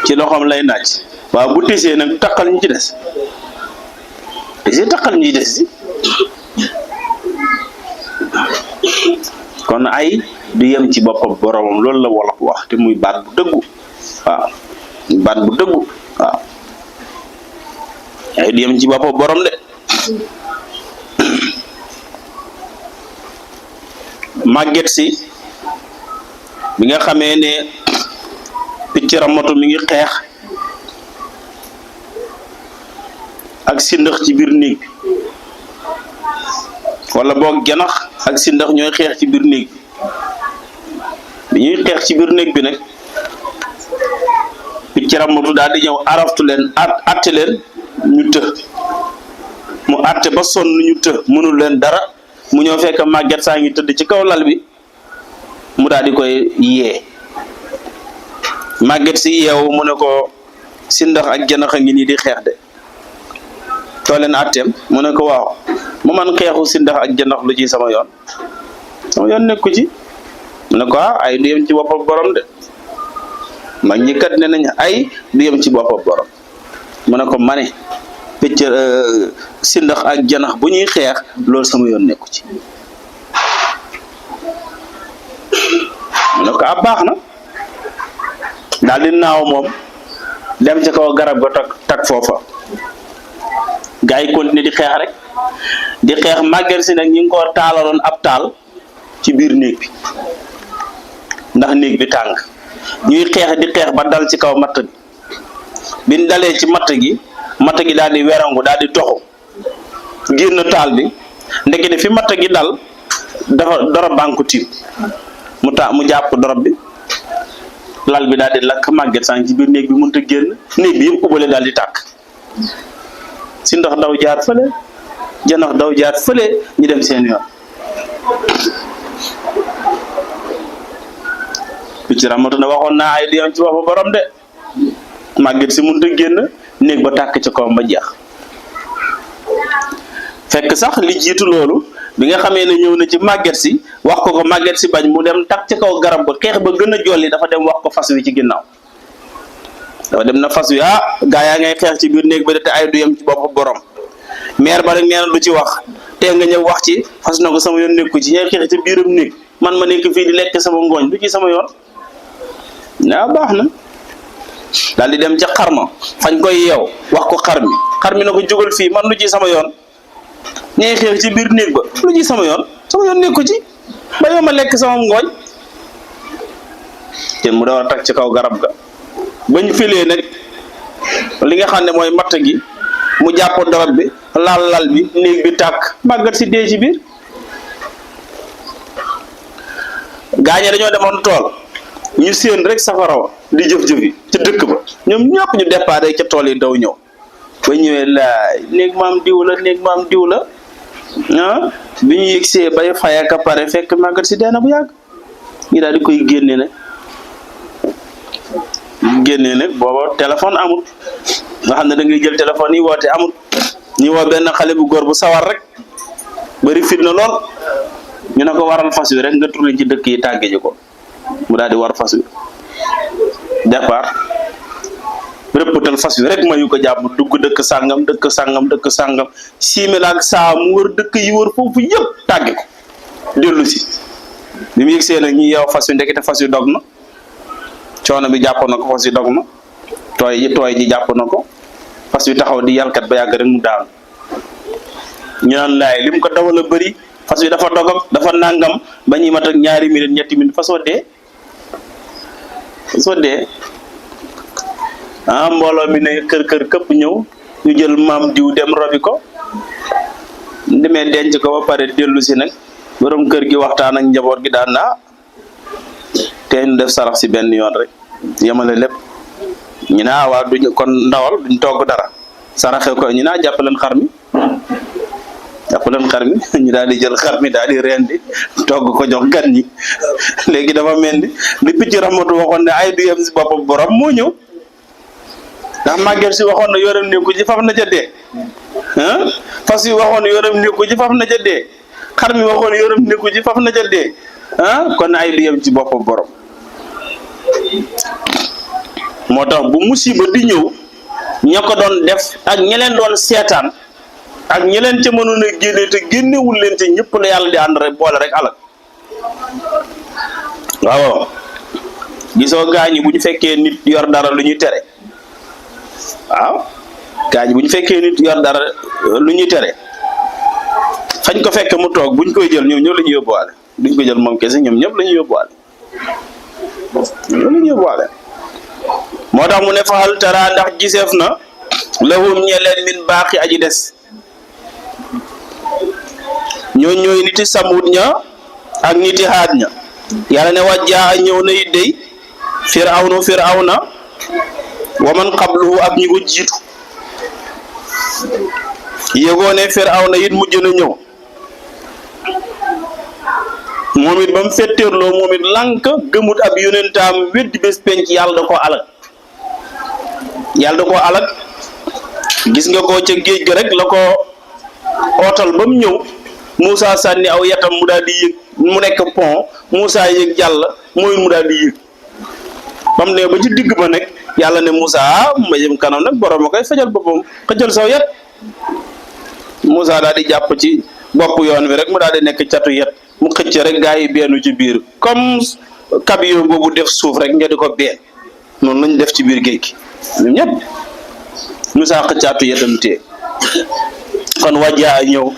ci loxoom lay naaj waaw bu tisee nag takkal ñu ci des tisee takkal ñu ci des si kon ay du yem ci boppam boromam loolu la wolof wax te muy baat bu dëggu waaw baat bu dëggu waaw ay du yem ci boppam borom de màgget si bi nga xamee ne picc ramatu mi ngi xeex ak sindax ci biir néeg bi wala boog janax ak sindax ñooy xeex ci biir néeg bi ñuy xeex ci biir néeg bi nag picc ramatu daal di ñëw araftu leen atte leen ñu të mu atte ba sonn ñu të mënul leen dara mu ñëw fekk màgget saa ngi tëdd ci kaw lal bi mu daal di koy yee màgget si yeewu mu ne ko sindax ak janax a ngi nii di xeex de too leen atteem mu ne ko waaw mu man xeexu sindax ak janax lu ci sama yoon nekku ci mu ne ko ay du yem ci boppam borom de mag ñi kat ne nañ ay du yem ci boppam borom mu ne ko mane picc sindax ak janax bu ñuy xeex loolu sama yoon nekku ci mu ne ko baax na daal di naaw moom dem ca kaw garab ga tak foofa gaa yi continuer di xeex rek di xeex màgget si nag ñi ngi ko taalaloon ab taal ci biir néeg bi ndax néeg bi tàng ñuy xeex di xeex ba dal ci kaw matt bi biñ dalee ci matt gi daal di werangu daal di toxu génn taal bi ndekete fi matt gi dal dafa dorob banku tiib mu jàpp dorob bi lal bi daal di lakk màgget sang ci biir néeg bi mënut a génn néeg bi yëpp ubale daal di tàkk si ndox daw jaar fële janax daw jaar fële ñu dem seen yoon picc ramatu na waxoon naa ay diyam ci waxu borom de màgget si mënut a génn néeg ba tàkk ca kawam ba jeex fekk sax li jiitu loolu bi nga xamee ne ñëw na ci màgget si wax ko màgget si bañ mu dem tak ci kaw garab ba xeex ba gën a jolli dafa dem wax ko fas wi ci ginnaaw dafa dem na fas wi gaa yaa ngay xeex ci biir néeg ba de te ay du yem ci bopp borom maire ba rek nee na du ci wax te nga ñëw wax ci fas na ko sama yoon nekku ci ñay xeex ci biiram néeg man ma nekk fii di lekk sama ngooñ du ci sama yoon baax na daal di dem ca xarma fañ koy yeew wax ko xar mi na ko jógal fii man lu ci sama yoon ñay xeex ci biir néeg ba lu ci sama yoon nekku ci ba yow ma lekk sama ngooñ te mu door a tag ci kaw garab ga bañ filee nag li nga xam ne mooy matt gi mu jàpp dorog bi lal bi néeg bi tàkk màggat si dee ci biir gaañe dañoo demoon tool ñu séen rek safara wa di jëf-jëfi ci dëkk ba ñoom ñëpp ñu déparé ca tool yi daw ñëw ba ñëwee laay néeg maam diw la bi ñu yëgsee bay fayaka pare fekk màggat si dee na bu yàgg ñu daal di koy génne nag booba téléphone amul nga xam ne da ngay jël téléphone yi woote amul ñu woo benn xale bu góor bu sawar rek bari fitna lool ñu ne ko waral fas wi rek nga tourné ci dëkk yi tàgge ji ko mu daal di war fas wi départ rëppatal fas wi rek mayu ko jàpp dugg dëkk sàngam simila ak saa mu wër dëkk yi wër foofu yëpp tàgge ko dellu si bi mu yëgsee nag ñu yeew fas wi ndekete fas wi dog na coono bi jàpp na ko fas wi dog na tooy ji jàpp na ko fas wi taxaw di yalkat ba yàgg rek mu daanu ñu naan laay lim ko dawal a bëri fas wi dafa dogam dafa nangam ba ñuy mat ak 2 minutes 3 minutes fasoo dee mbooloo mi ne kër këpp ñëw ñu jël maam diw dem robi ko demee denc ko ba pare dellu si nag borom kër gi waxtaan ak njaboot gi daan naa te ñu def sarax si benn yoon rek yemale lépp ñu ne waaw duñ kon ndawal duñ togg dara saraxe ko ñu ne jàppaleen xar mi ñu daal di jël xar mi daal di rendi togg ko jox gan ñi léegi dafa mel ni li picc ramatu waxoon ne ay du yem si boppam borom moo ñëw ndax màgget si waxoon na yoram nekku ci faf na ca dee fas yi waxoon yoram nekku ci faf na ca dee xar mi waxoon yoram nekku ci faf na ca dee kon ay du yem ci boppam borom moo tax bu musiba di ñëw ña ko doon def ak ñi leen doon seetaan ak ñi leen ca mënoon a génne te génnewul leen ca ñëpp la yàlla di ànd rek boole rek alal waaw gisoo gaañi bu ñu fekkee nit yor dara lu ñuy tere waaw gaañi bu ñu fekkee nit yor dara lu ñuy tere fañ ko fekk mu toog buñ koy jël ñoom ñëpp la ñuy yóbbuwaale duñ ko jël moom kese ñoom ñëpp la ñuy yóbbuwaale moo tax mu ne faxal tara ndax giseef na lahum ñeleen min baaxi aji des ñooñ ñooy niti samut ña ak niti haad ña yàlla ne wajjaa ñëw na it day firawna wa man qabluhu ak ñi ko jiitu yégoo ne firawna it mujj na ñëw moom it ba mu fetteerloo moom it lànk gëmut ab yonentaam weddi bés penc yàlla da ko alag gis nga ko ca géej ga rek la ko ootal ba mu ñëw Moussa sànni aw yatam mu daal di yëg mu nekk pont Moussa yëg jàll mooy mu daal di yëg bam ne ba ci digg ba nag yàlla ne Moussa ma jëm kanam nag borom a koy fajal boppam xëjal saw yat Moussa daal di jàpp ci bopp yoon wi rek mu daal di nekk catu yat mu xëcc rek gaa yi beenu ci biir comme camion boobu def suuf rek nga di ko been noonu lañ def ci biir géej gi ñun ñëpp Moussa xëccaatu yatam tee kon wajjaa ñëw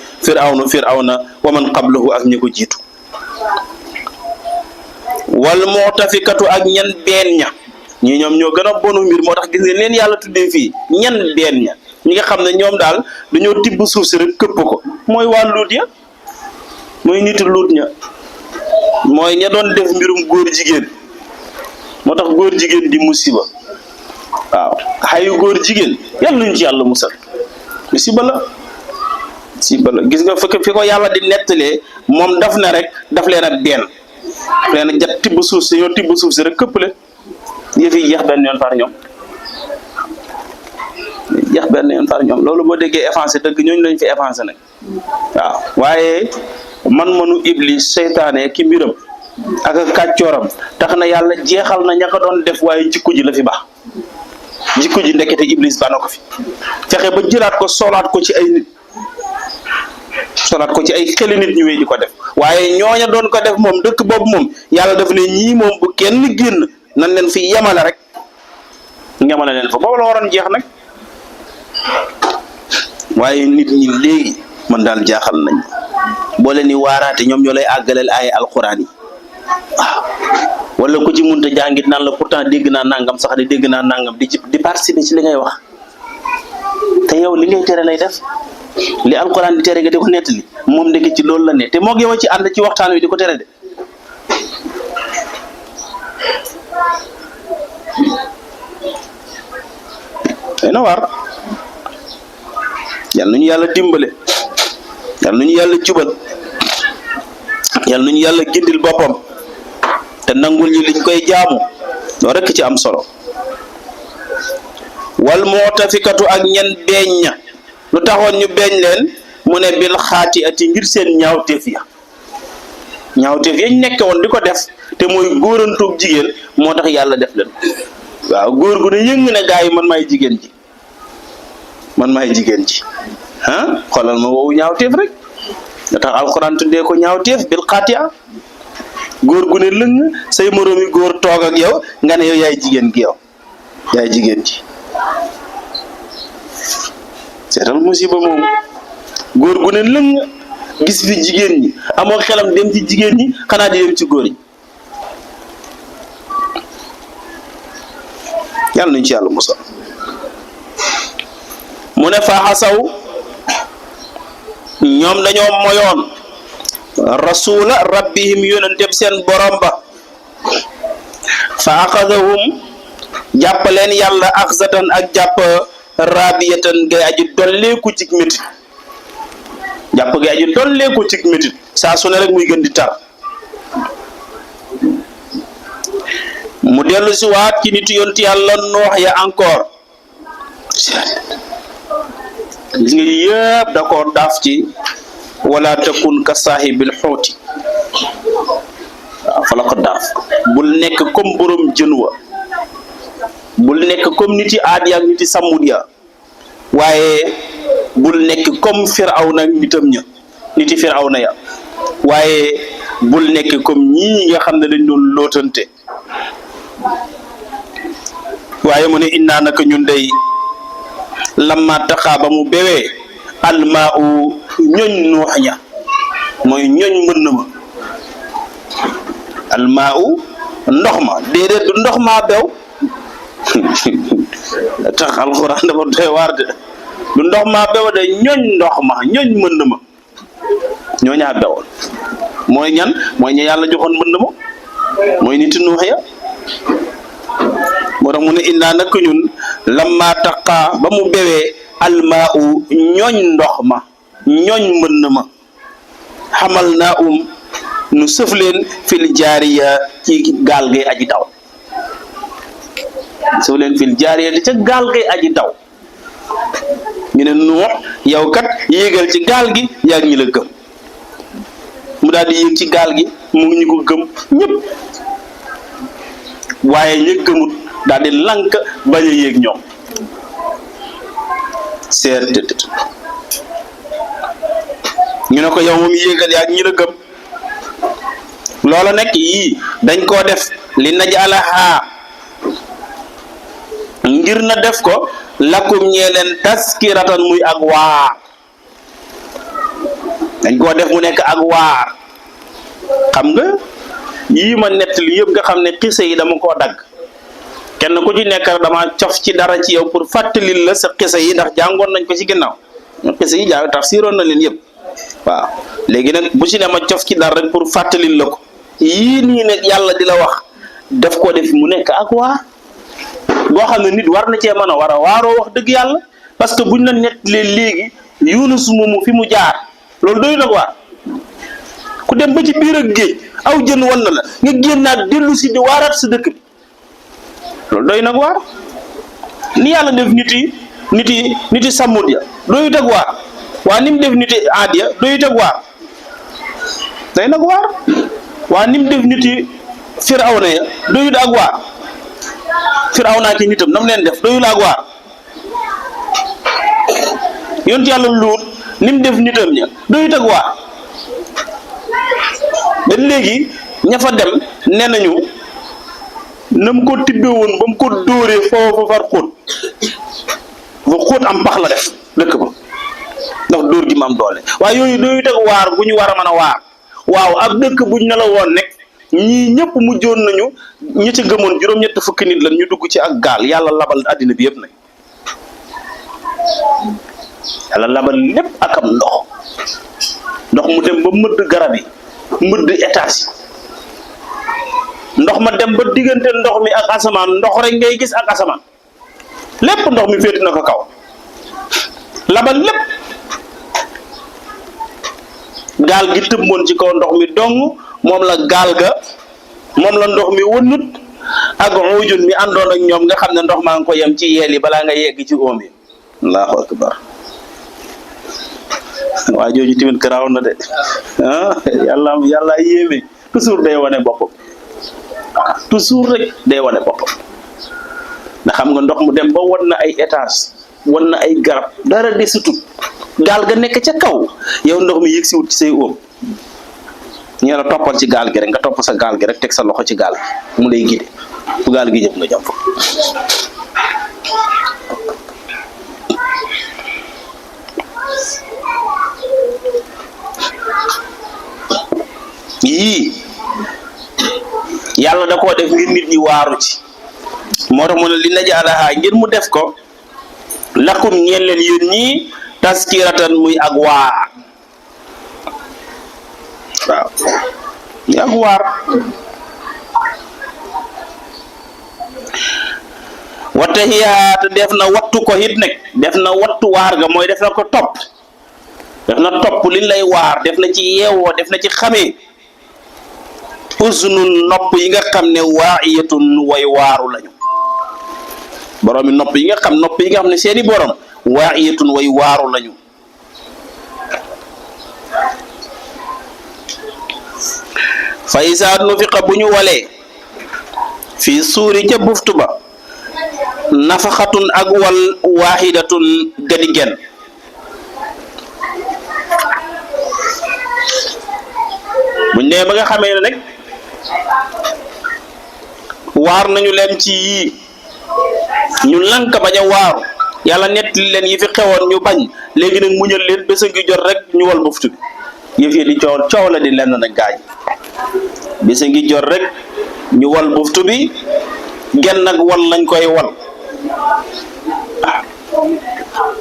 firawna wa man qablahu ak ñi ko jiitu wal mu'tafikatu ak ñan been ña ñi ñoom ñoo gën a bonu mbir moo tax gis nga leen yàlla tuddee fii ñan been ña ñi nga xam ne ñoom daal dañoo tibb suuf si rek këpp ko mooy waa luut ya mooy nitu luut ña mooy ña doon def mbirum góor jigéen moo tax góor jigéen di musiba waaw xayu góor jigéen yàlla nañu ci yàlla musal musiba la gis nga fi ko yàlla di nettalee moom daf na rek daf leen a benn daf leen a jat tibb suuf si ñoo tibb suuf si rek këppale yëf yi jeex benn yoon far ñoom loolu boo déggee effacé dëgg ñooñu lañ fi effacé nag waaw waaye man-manu iblis seytaane ki mbiram ak kàccooram tax na yàlla jeexal na ña ko doon def waaye jikko ji la fi baax jikko ji ndekete iblis ba na ko fi fexe ba jëlaat ko solaat ko ci ay nit xeli nit ñu wéy di ko def waaye ñooña doon ko def moom dëkk boobu moom yàlla daf ne ñii moom bu kenn génn nan leen fi yemale rek yemale leen fa boobu la waroon jeex nag waaye nit ñi léegi man daal jaaxal nañ boo leen ni waaraate ñoom ñoo lay àggaleel ay alxuraan yi waaw wala ku ci munta jàngit naan la pourtant dégg naa nangam sax dégg naa nangam di participer ci li ngay wax te yow li ngay tere lay def li alxuraan di tere nga di ko nettali moom ndeke ci loolu la ne te moog yow ci ànd ci waxtaan wi di ko tere de na war yal nañu yàlla dimbale yal nañu yàlla jubal yal nañu yàlla gindil boppam te nangul ñu liñ koy jaamu loo rekk ci am solo wal mu'tafikatu ak ñen beeñ ña lu taxoon ñu beeñ leen mu ne bil xaati ati ngir seen ñaawteef yañ nekk woon di ko def te mooy góorantoog jigéen moo tax yàlla def leen waaw góor gu ne yëng ne gaa yi man maay jigéen ji xoolal ma woowu ñaawteef rek nga tax alxuraan tuddee ko ñaawteef bil xaatiya góor gu ne lëng say moroomi góor toog ak yow nga ne yow yaay jigéen gi yow yaay jigéen ji seetal musiba moom góor gu ne lëng gis fi jigéen ñi amoo xelam dem ci jigéen ñi xanaa di dem ci góor ñi yàlla nañu ci yàlla musal mu ne fa xasaw ñoom dañoo moyoon rasula rabbihim yonenteb seen borom ba fa axadahum jàpp leen yàlla axzatan ak jàpp rabiyatan gay aji dolleeku cig métit jàpp gay aji dolleeku cig métit saa su ne rek muy gën di tar mu dellu si waat ci nitu yonti yàlla noox ya encore gis nga yëpp da ko daaf ci wala takun ka saahibil xooti waaw fa la ko daaf bul nekk comme borom jën wa bul nekk comme nit yi aad ya ak nit yi samud ya waaye bul nekk comme firawna nitam ña nit yi firawna ya waaye bul nekk comme ñii nga xam ne dañ doon lootante waaye mu ne innaa naka ñun day lamma taxaa ba mu bewee almaa u ñoñ nuux ña mooy ñoñ mën na ma almaa u ndox ma déedéet du ndox maa bew tax alxuraan dafa doy waar de du ndox maa bew de ñoñ ndox ma ñoñ mën na ma ñoo ñaa bewoon mooy ñan mooy ña yàlla joxoon mën na ma mooy nit nuux ya moo tax mu ne innaa nak ñun lamma taqa ba mu bewee almaa u ñooñ ndox ma ñooñ mbënd ma xamal naa nu sëf leen fil jaariya ci gaal gay aji daw sëf leen fil jaariya di ca gaal gay aji daw ñu ne Nuux yow kat yéegal ci gaal gi yaa ngi ñu la gëm mu daal di yéeg ci gaal gi mu ngi ñu ko gëm ñëpp waaye ñi gëmut daal di lank bañ a yéeg ñoom seer tëdd ñu ne ko yow moom yéegal yaa ñi la gëm loola nekk yii dañ koo def li najalaha ngir na def ko lakum ñee leen taskiratan muy ak waar dañ koo def mu nekk ak waar xam nga yii ma nettali yëpp nga xam ne xisa yi dama koo dagg kenn ku ci nekk dama cof ci dara ci yow pour fàttalil la sa xisa yi ndax jàngoon nañ ko ci ginnaaw xisa yi jàng tax siiroon na leen yëpp waaw léegi nag bu ci ne ma cof ci dara rek pour fàttalil la ko yii nii nag yàlla di la wax daf ko def mu nekk ak waar boo xam ne nit war na cee mën a war a waaroo wax dëgg yàlla parce que buñ la nettalee léegi Yunus moomu fi mu jaar loolu doy nag waar ku dem ba ci biir ak géej aw jën wan na la nga génnaat dellu si di waaraat sa dëkk bi loolu doy nag waar ni yàlla def nit yi Samud ya doyut ak waar waa ni mu def nit yi Aad ya doyut ak waar doy nag waar waa ni mu def nit yi Firawna ya doyut ak waar Firawna ki nitam nam leen def doyul ak waar yonent yàlla Luut ni mu def nitam ña doyut ak waar ba léegi ña fa dem nee nañu na mu ko tibbee woon ba mu ko dóoree foofu far xóot am pax la def dëkk ba ndax dóor gi ma am doole waaye yooyu doyut ak waar bu ñu war a mën a waar waaw ab dëkk buñ ne la woon nekk ñii ñëpp mujjoon nañu ñi ci gëmoon juróom-ñett fukki nit lan ñu dugg ci ak gaal yàlla labal àddina bi yëpp nag yàlla labal lépp ak am ndox mu dem ba mëdd garab yi mëdd étage yi ndox ma dem ba diggante ndox mi ak asamaan ndox rek ngay gis ak asamaan lépp ndox mi féeti na ko kaw labal lépp gaal gi tëmboon ci kaw ndox mi dong moom la gaal ga moom la ndox mi wënnut ak ujun mi àndoon ak ñoom nga xam ne ndox maa ngi ko yem ci yeel yi balaa nga yegg ci oom yi allahu akbar waa jooju tamit garaaw na de yàlla yéeme toujours day wane boppam toujours rek day wane boppam ndax xam nga ndox mu dem ba wan na ay étage wan na ay garab dara desutut gaal ga nekk ca kaw yow ndox mi yëg si wut ci say oom ñu la toppal ci gaal gi rek nga topp sa gaal gi rek teg sa loxo ci gaal gi mu lay gide fu gaal gi jëm nga jëm fa yii yàlla da koo def ngir nit ñi waaru ci moo tax mu ne li najalaha ngir mu def ko lakum ñeen leen yéen ñii taskiratan muy ak waar waaw muy ak waar wata xiyaat def na wattu ko it nag def na wattu waar ga mooy def na ko topp def na topp liñ lay waar def na ci yeewoo def na ci xamee usnun nopp yi nga xam ne waa'iyatun way waaru lañu boroomi nopp yi nga xam ne seeni borom waa'iyatun way waaru lañu fa izaa nufiqa bu ñu walee fii suuri ca buftu ba nafaxatun ak wal waaxidatun gadi gen buñ nee ba nga xamee ne nag waar nañu leen ci yii ñu lank bañ a waaru yàlla nettali leen yi fi xewoon ñu bañ léegi nag muñal leen bés a ngi jot rek ñu wal buftu bi yëf yi di coow la di lenn nag gaañ bés a ngi jot rek ñu wal buftu bi genn nag wal lañ koy wal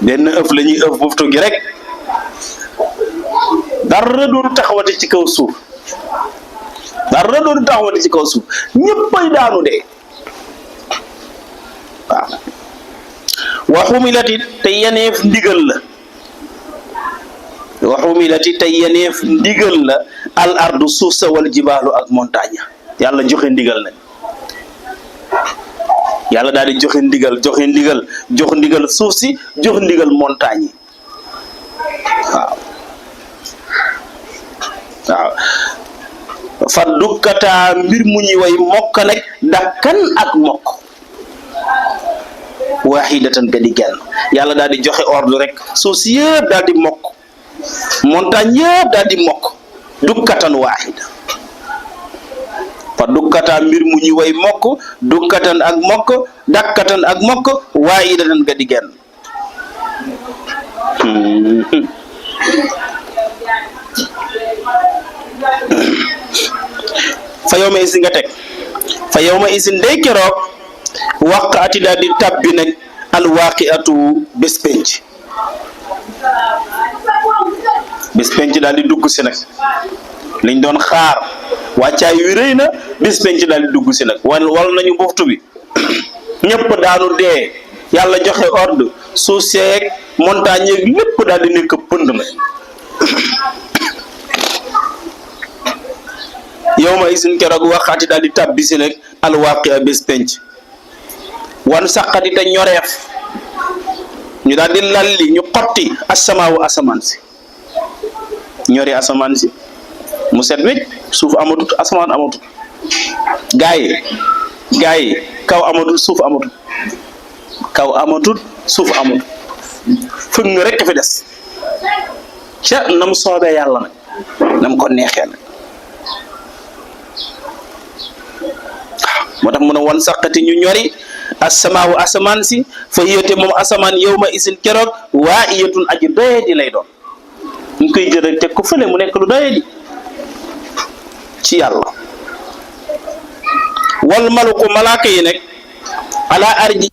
benn ëf la ñuy ëf buftu gi rek dara dootu taxawati ci kaw suuf dara dootu taxawati ci kaw suuf ñëppay daanu dee waaw waxumilati te yeneef ndigal la waxumilati te yeneef ndigal la al ardu suuf sa wal jibaalu ak montagne yàlla joxe ndigal nag yàlla daal di joxe ndigal jox ndigal suuf si jox ndigal montagne waaw waaw fa dukkataa mbir mu ñuy way mokk nag dakkan ak mokk wahidatan ga di genn yàlla daal di joxe ordre rek suuf si yëpp daal di mokk montagne yëpp daal di mokk dukkatan wahida fa dukkataa mbir mu ñuy way mokk dukkatan ak mokk dakkatan ak mokk wahidatan ga di genn fa yow ma isin nga teg fa yow ma isin day keroog waqaati daal di tabbi nag alwaqiatu bés penc daal di dugg si nag liñ doon xaar wàccaay wi rëy na bés penc daal di dugg si nag wal nañu buftu bi ñëpp daanu dee yàlla joxe ordre suuf seeg montagne yeeg lépp daal di nekk pënd nag yow ma isin keroog waxaati daal di tabbi si nag alwaqia bés penc wan saqati te ñoreef ñu daal di lalli ñu xotti asamaawu asamaan si ñori asamaan si mu set wecc suuf amatut asamaan amatut gaay kaw amatut suuf amatut kaw amatut suuf amatut fëgg nga rek fi des ca nam soobee yàlla nag nam ko neexee nag moo tax mu ne wan saqati ñu ñori asamaawu asamaan si fa yéete moom asamaan yow ma isin keroog waa iyatun aji doye di lay doon ñu koy jël rek teg ko fële mu nekk lu doye di ci yàlla wal maluku malaaka yi nag ala arji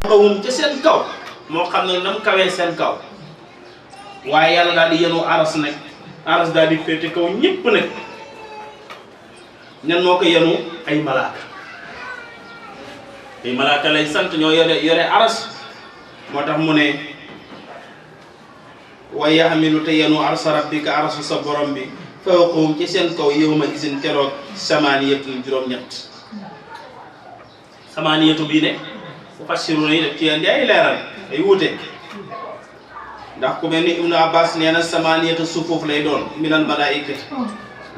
xawum ca seen kaw moo xam ne nam kawee seen kaw waaye yàlla daal di yenu aras nag aras daal di féete kaw ñépp nag ñan moo ko yenu ay malaaka lay sant ñoo yore aras moo tax mu ne wa yaxmilu te yenu arsa rabbika arasu sa borom bi fawqahum ci seen kaw yawma isin keroog samaaniyatu juróom-ñett samaaniyatu bii ne mufassiru yi def ci andi ay leeral ay wuute ndax ku mel ni Ibnu Abbas nee na samaaniyatu sufuuf lay doon minal malaa'ikati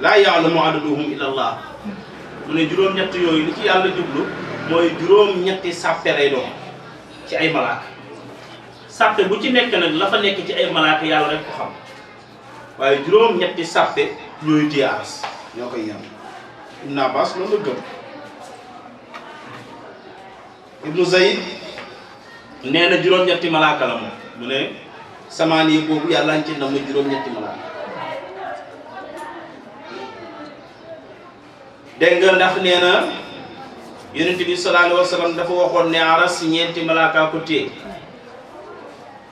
laa ya'lamu adaduhum illa Allah mu ne juróom-ñett yooyu li ci yàlla jublu mooy juróom-ñetti sàppe lay doon ci ay malaaka sàppe bu ci nekk nag la fa nekk ci ay malaaka yàlla rek ko xam waaye juróom-ñetti sàppe ñooy téye aras ñoo koy yem Ibnu Abbas loolu la gëm Ibnu Zayd nee na juróom-ñetti malaaka la moom mu ne samaan yi boobu yàlla ci na mu juróom-ñetti malaaka dégg nga ndax nee na yonent bi sallallahu alayhi wa sallam dafa waxoon ne aras ñeenti malaaka ko téye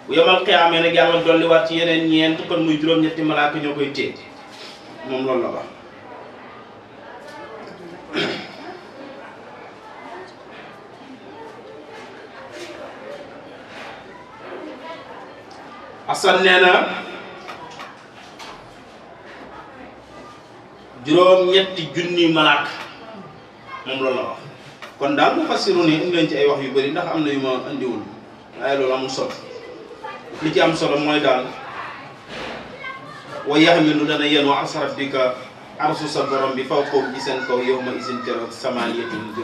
bu yomal xiyaamee nag yàlla dolliwaat ci yeneen ñeent kon muy juróom-ñetti malaaka ñoo koy téye moom loolu la wax Asan nee na juróom-ñetti junni malaaka moom loolu la wax kon daal mufassirun yi indi nañ ci ay wax yu bëri ndax am na yu ma andiwul waaye loolu amul solo li ci am solo mooy daal wa yaxmilu dana yenu arsa rabbika arsu sa borom bi fawqahum ci seen kaw yawma izin keroog samaaniyatun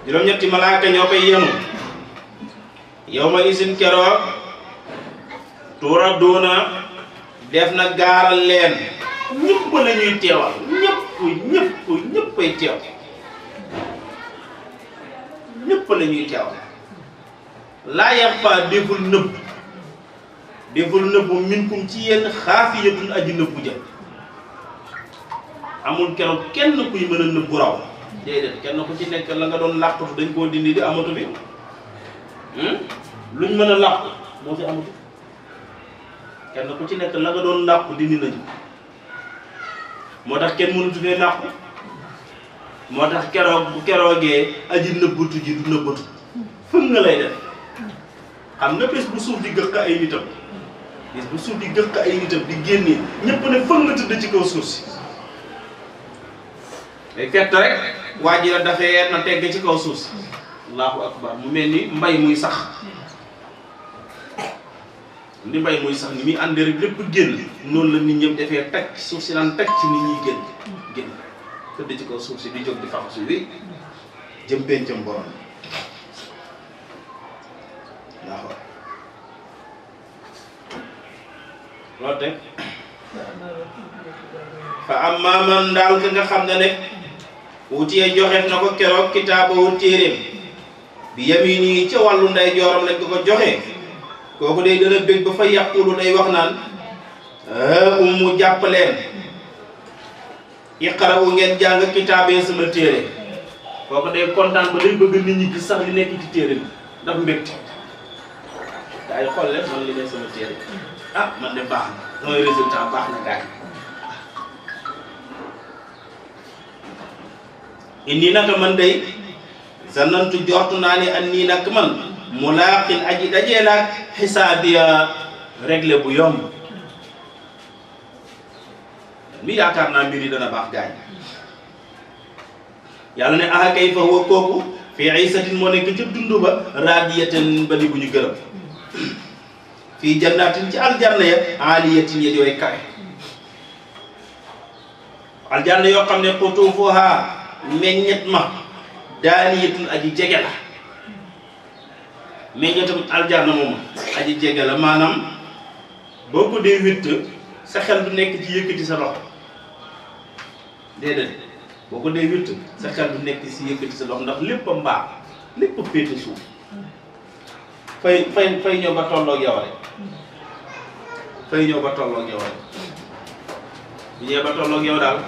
juróom-ñetti malaaka ñoo koy yenu yawma izin keroog turaduna def na gaaral leen ñëpp la ñuy teewal ñëppay teew ñëpp la ñuy teewal laa yaxfaa deful nëbbu minkum ci yenn xaafiyatun aji nëbbu ja amul keroog kenn kuy mën a nëbbu raw déedéet kenn ku ci nekk la nga doon làqatu dañ koo dindi di amatu bi luñ mën a làqu moo fi amatu kenn ku ci nekk la nga doon làqu dindi nañu moo tax kenn mënatu fee làqu moo tax keroog bu keroogee aji nëbbatu ji du nëbbatu fën nga lay def xam nga bés bu suuf di gëq ay nitam bés bu suuf di gëq ay nitam di génnee ñëpp ne fën nga tëdd ci kaw suuf si day fett rek waa ji la dafee na tegg ci kaw suuf si allahu akbar mu mel ni mbay muy sax ni mbay muy sax ni muy àndee rek lépp génn noonu la nit ñëpp defee teg suuf si naan teg ci nit ñi génn tëdd ci kaw suuf si di jóg di faxasu wi jëm pencam borom waaw loolu teg fa amma man daal ka nga xam ne ne wutiyee joxeef na ko keroog kitaabawu téeréem bi yamini ca wàllu nday jooram lañ ko joxee kooku day dana bég ba fa yàqulu day wax naan mu jàppaleen iqra'u ngeen jàng kitaabee sama téere kooku day kontaan ba day bëgg nit ñi gis sax li nekk ci téere bi ndax mbégte daay xool leen man li nekk sama téere ah man de baax na samay résultat baax na gaay indi naka man day zanantu jortu naa ne an nii nag man mulaqin aji dajeelaak xisaabiya réglé bu yomb mi yaakaar naa mbir yi dana baax gaañ yàlla ne aha kay fa huwa kooku fii iisatin moo nekk ca dund ba raadiyatan ba di bu ñu gërëm fii jannatin ci aljanna ya aaliyatin ya di way kawe aljanna yoo xam ne qutuufuha meññet ma daaniyatun aji jege la meññetam aljanna moom aji jege la maanaam boo ko dee witt sa xel du nekk ci yëkkati sa loxo déedéet boo ko dee witt sa xel du nekk ci yëkkati sa loxo ndax lépp a mbaax lépp a féete suuf fay ñëw ba tolloog yow rek fay ñëw ba tolloog yow rek bu ñëwee ba tolloog yow daal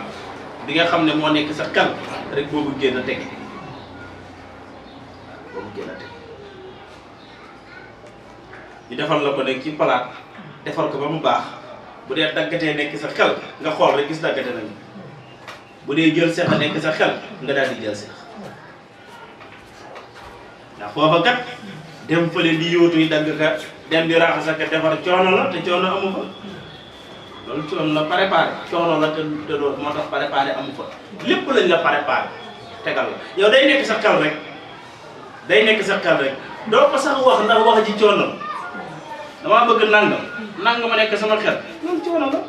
bi nga xam ne moo nekk sa xel rek boobu génn a tege boobu génn a tege ñu defal la ko nekk ci palaat defal ko ba mu baax bu dee daggatee nekk sa xel nga xool rek gis daggate nañu bu dee jël seex a nekk sa xel nga daal di jël seex ndax foofa kat dem fële di yóotu yi dagg ka dem di raxas ak defar coono la te coono amu fa loolu coono la préparé coono la te doo moo tax préparé amu fa lépp lañ la préparé tegal la yow day nekk sa xel rek day nekk sa xel rek doo ko sax wax ndax wax ji coono la damaa bëgg nangam ma nekk sama xel loolu coono la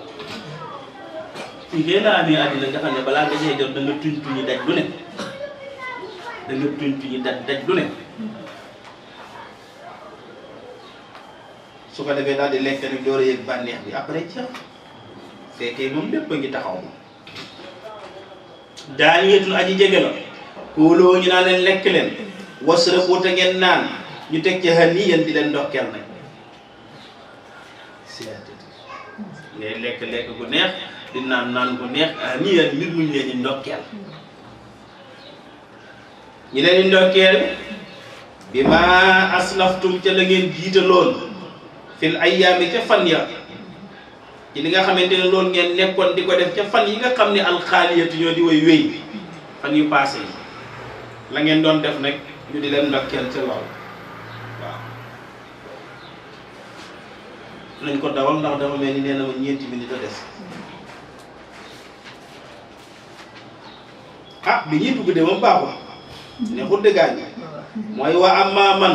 fii kay laa amee àddina nga xam ne balaa nga see jot da nga tuñ tuñi daj lu ne da nga tuñ tuñi daj lu ne su ko defee daal di lekk nag door a yëg bànneex bi après ca fekkee moom lépp a ngi taxaw moom daaniyatun aji jege la kuuloo ñu naan leen lekk leen wasrabu te ngeen naan ñu teg ca haniyan di leen ndokkeel nag ngay lekk gu neex di naan gu neex haniyan mbir muñ leen di ndokkeel ñu leen di ndokkeel bi ma aslaftum ca la ngeen jiitaloon fil ayyaami ca fan ya ci li nga xamante ne loolu ngeen nekkoon di ko def ca fan yi nga xam ne alxaaliyatu ñoo di way wéy fan yu passé yi la ngeen doon def nag ñu di leen ndokkeel ca lool waaw nañ ko dawal ndax dafa mel ni nee na ma ñeenti minute a des bi ñuy dugg de moom baaxul ne xudde gaañ mooy wa amma man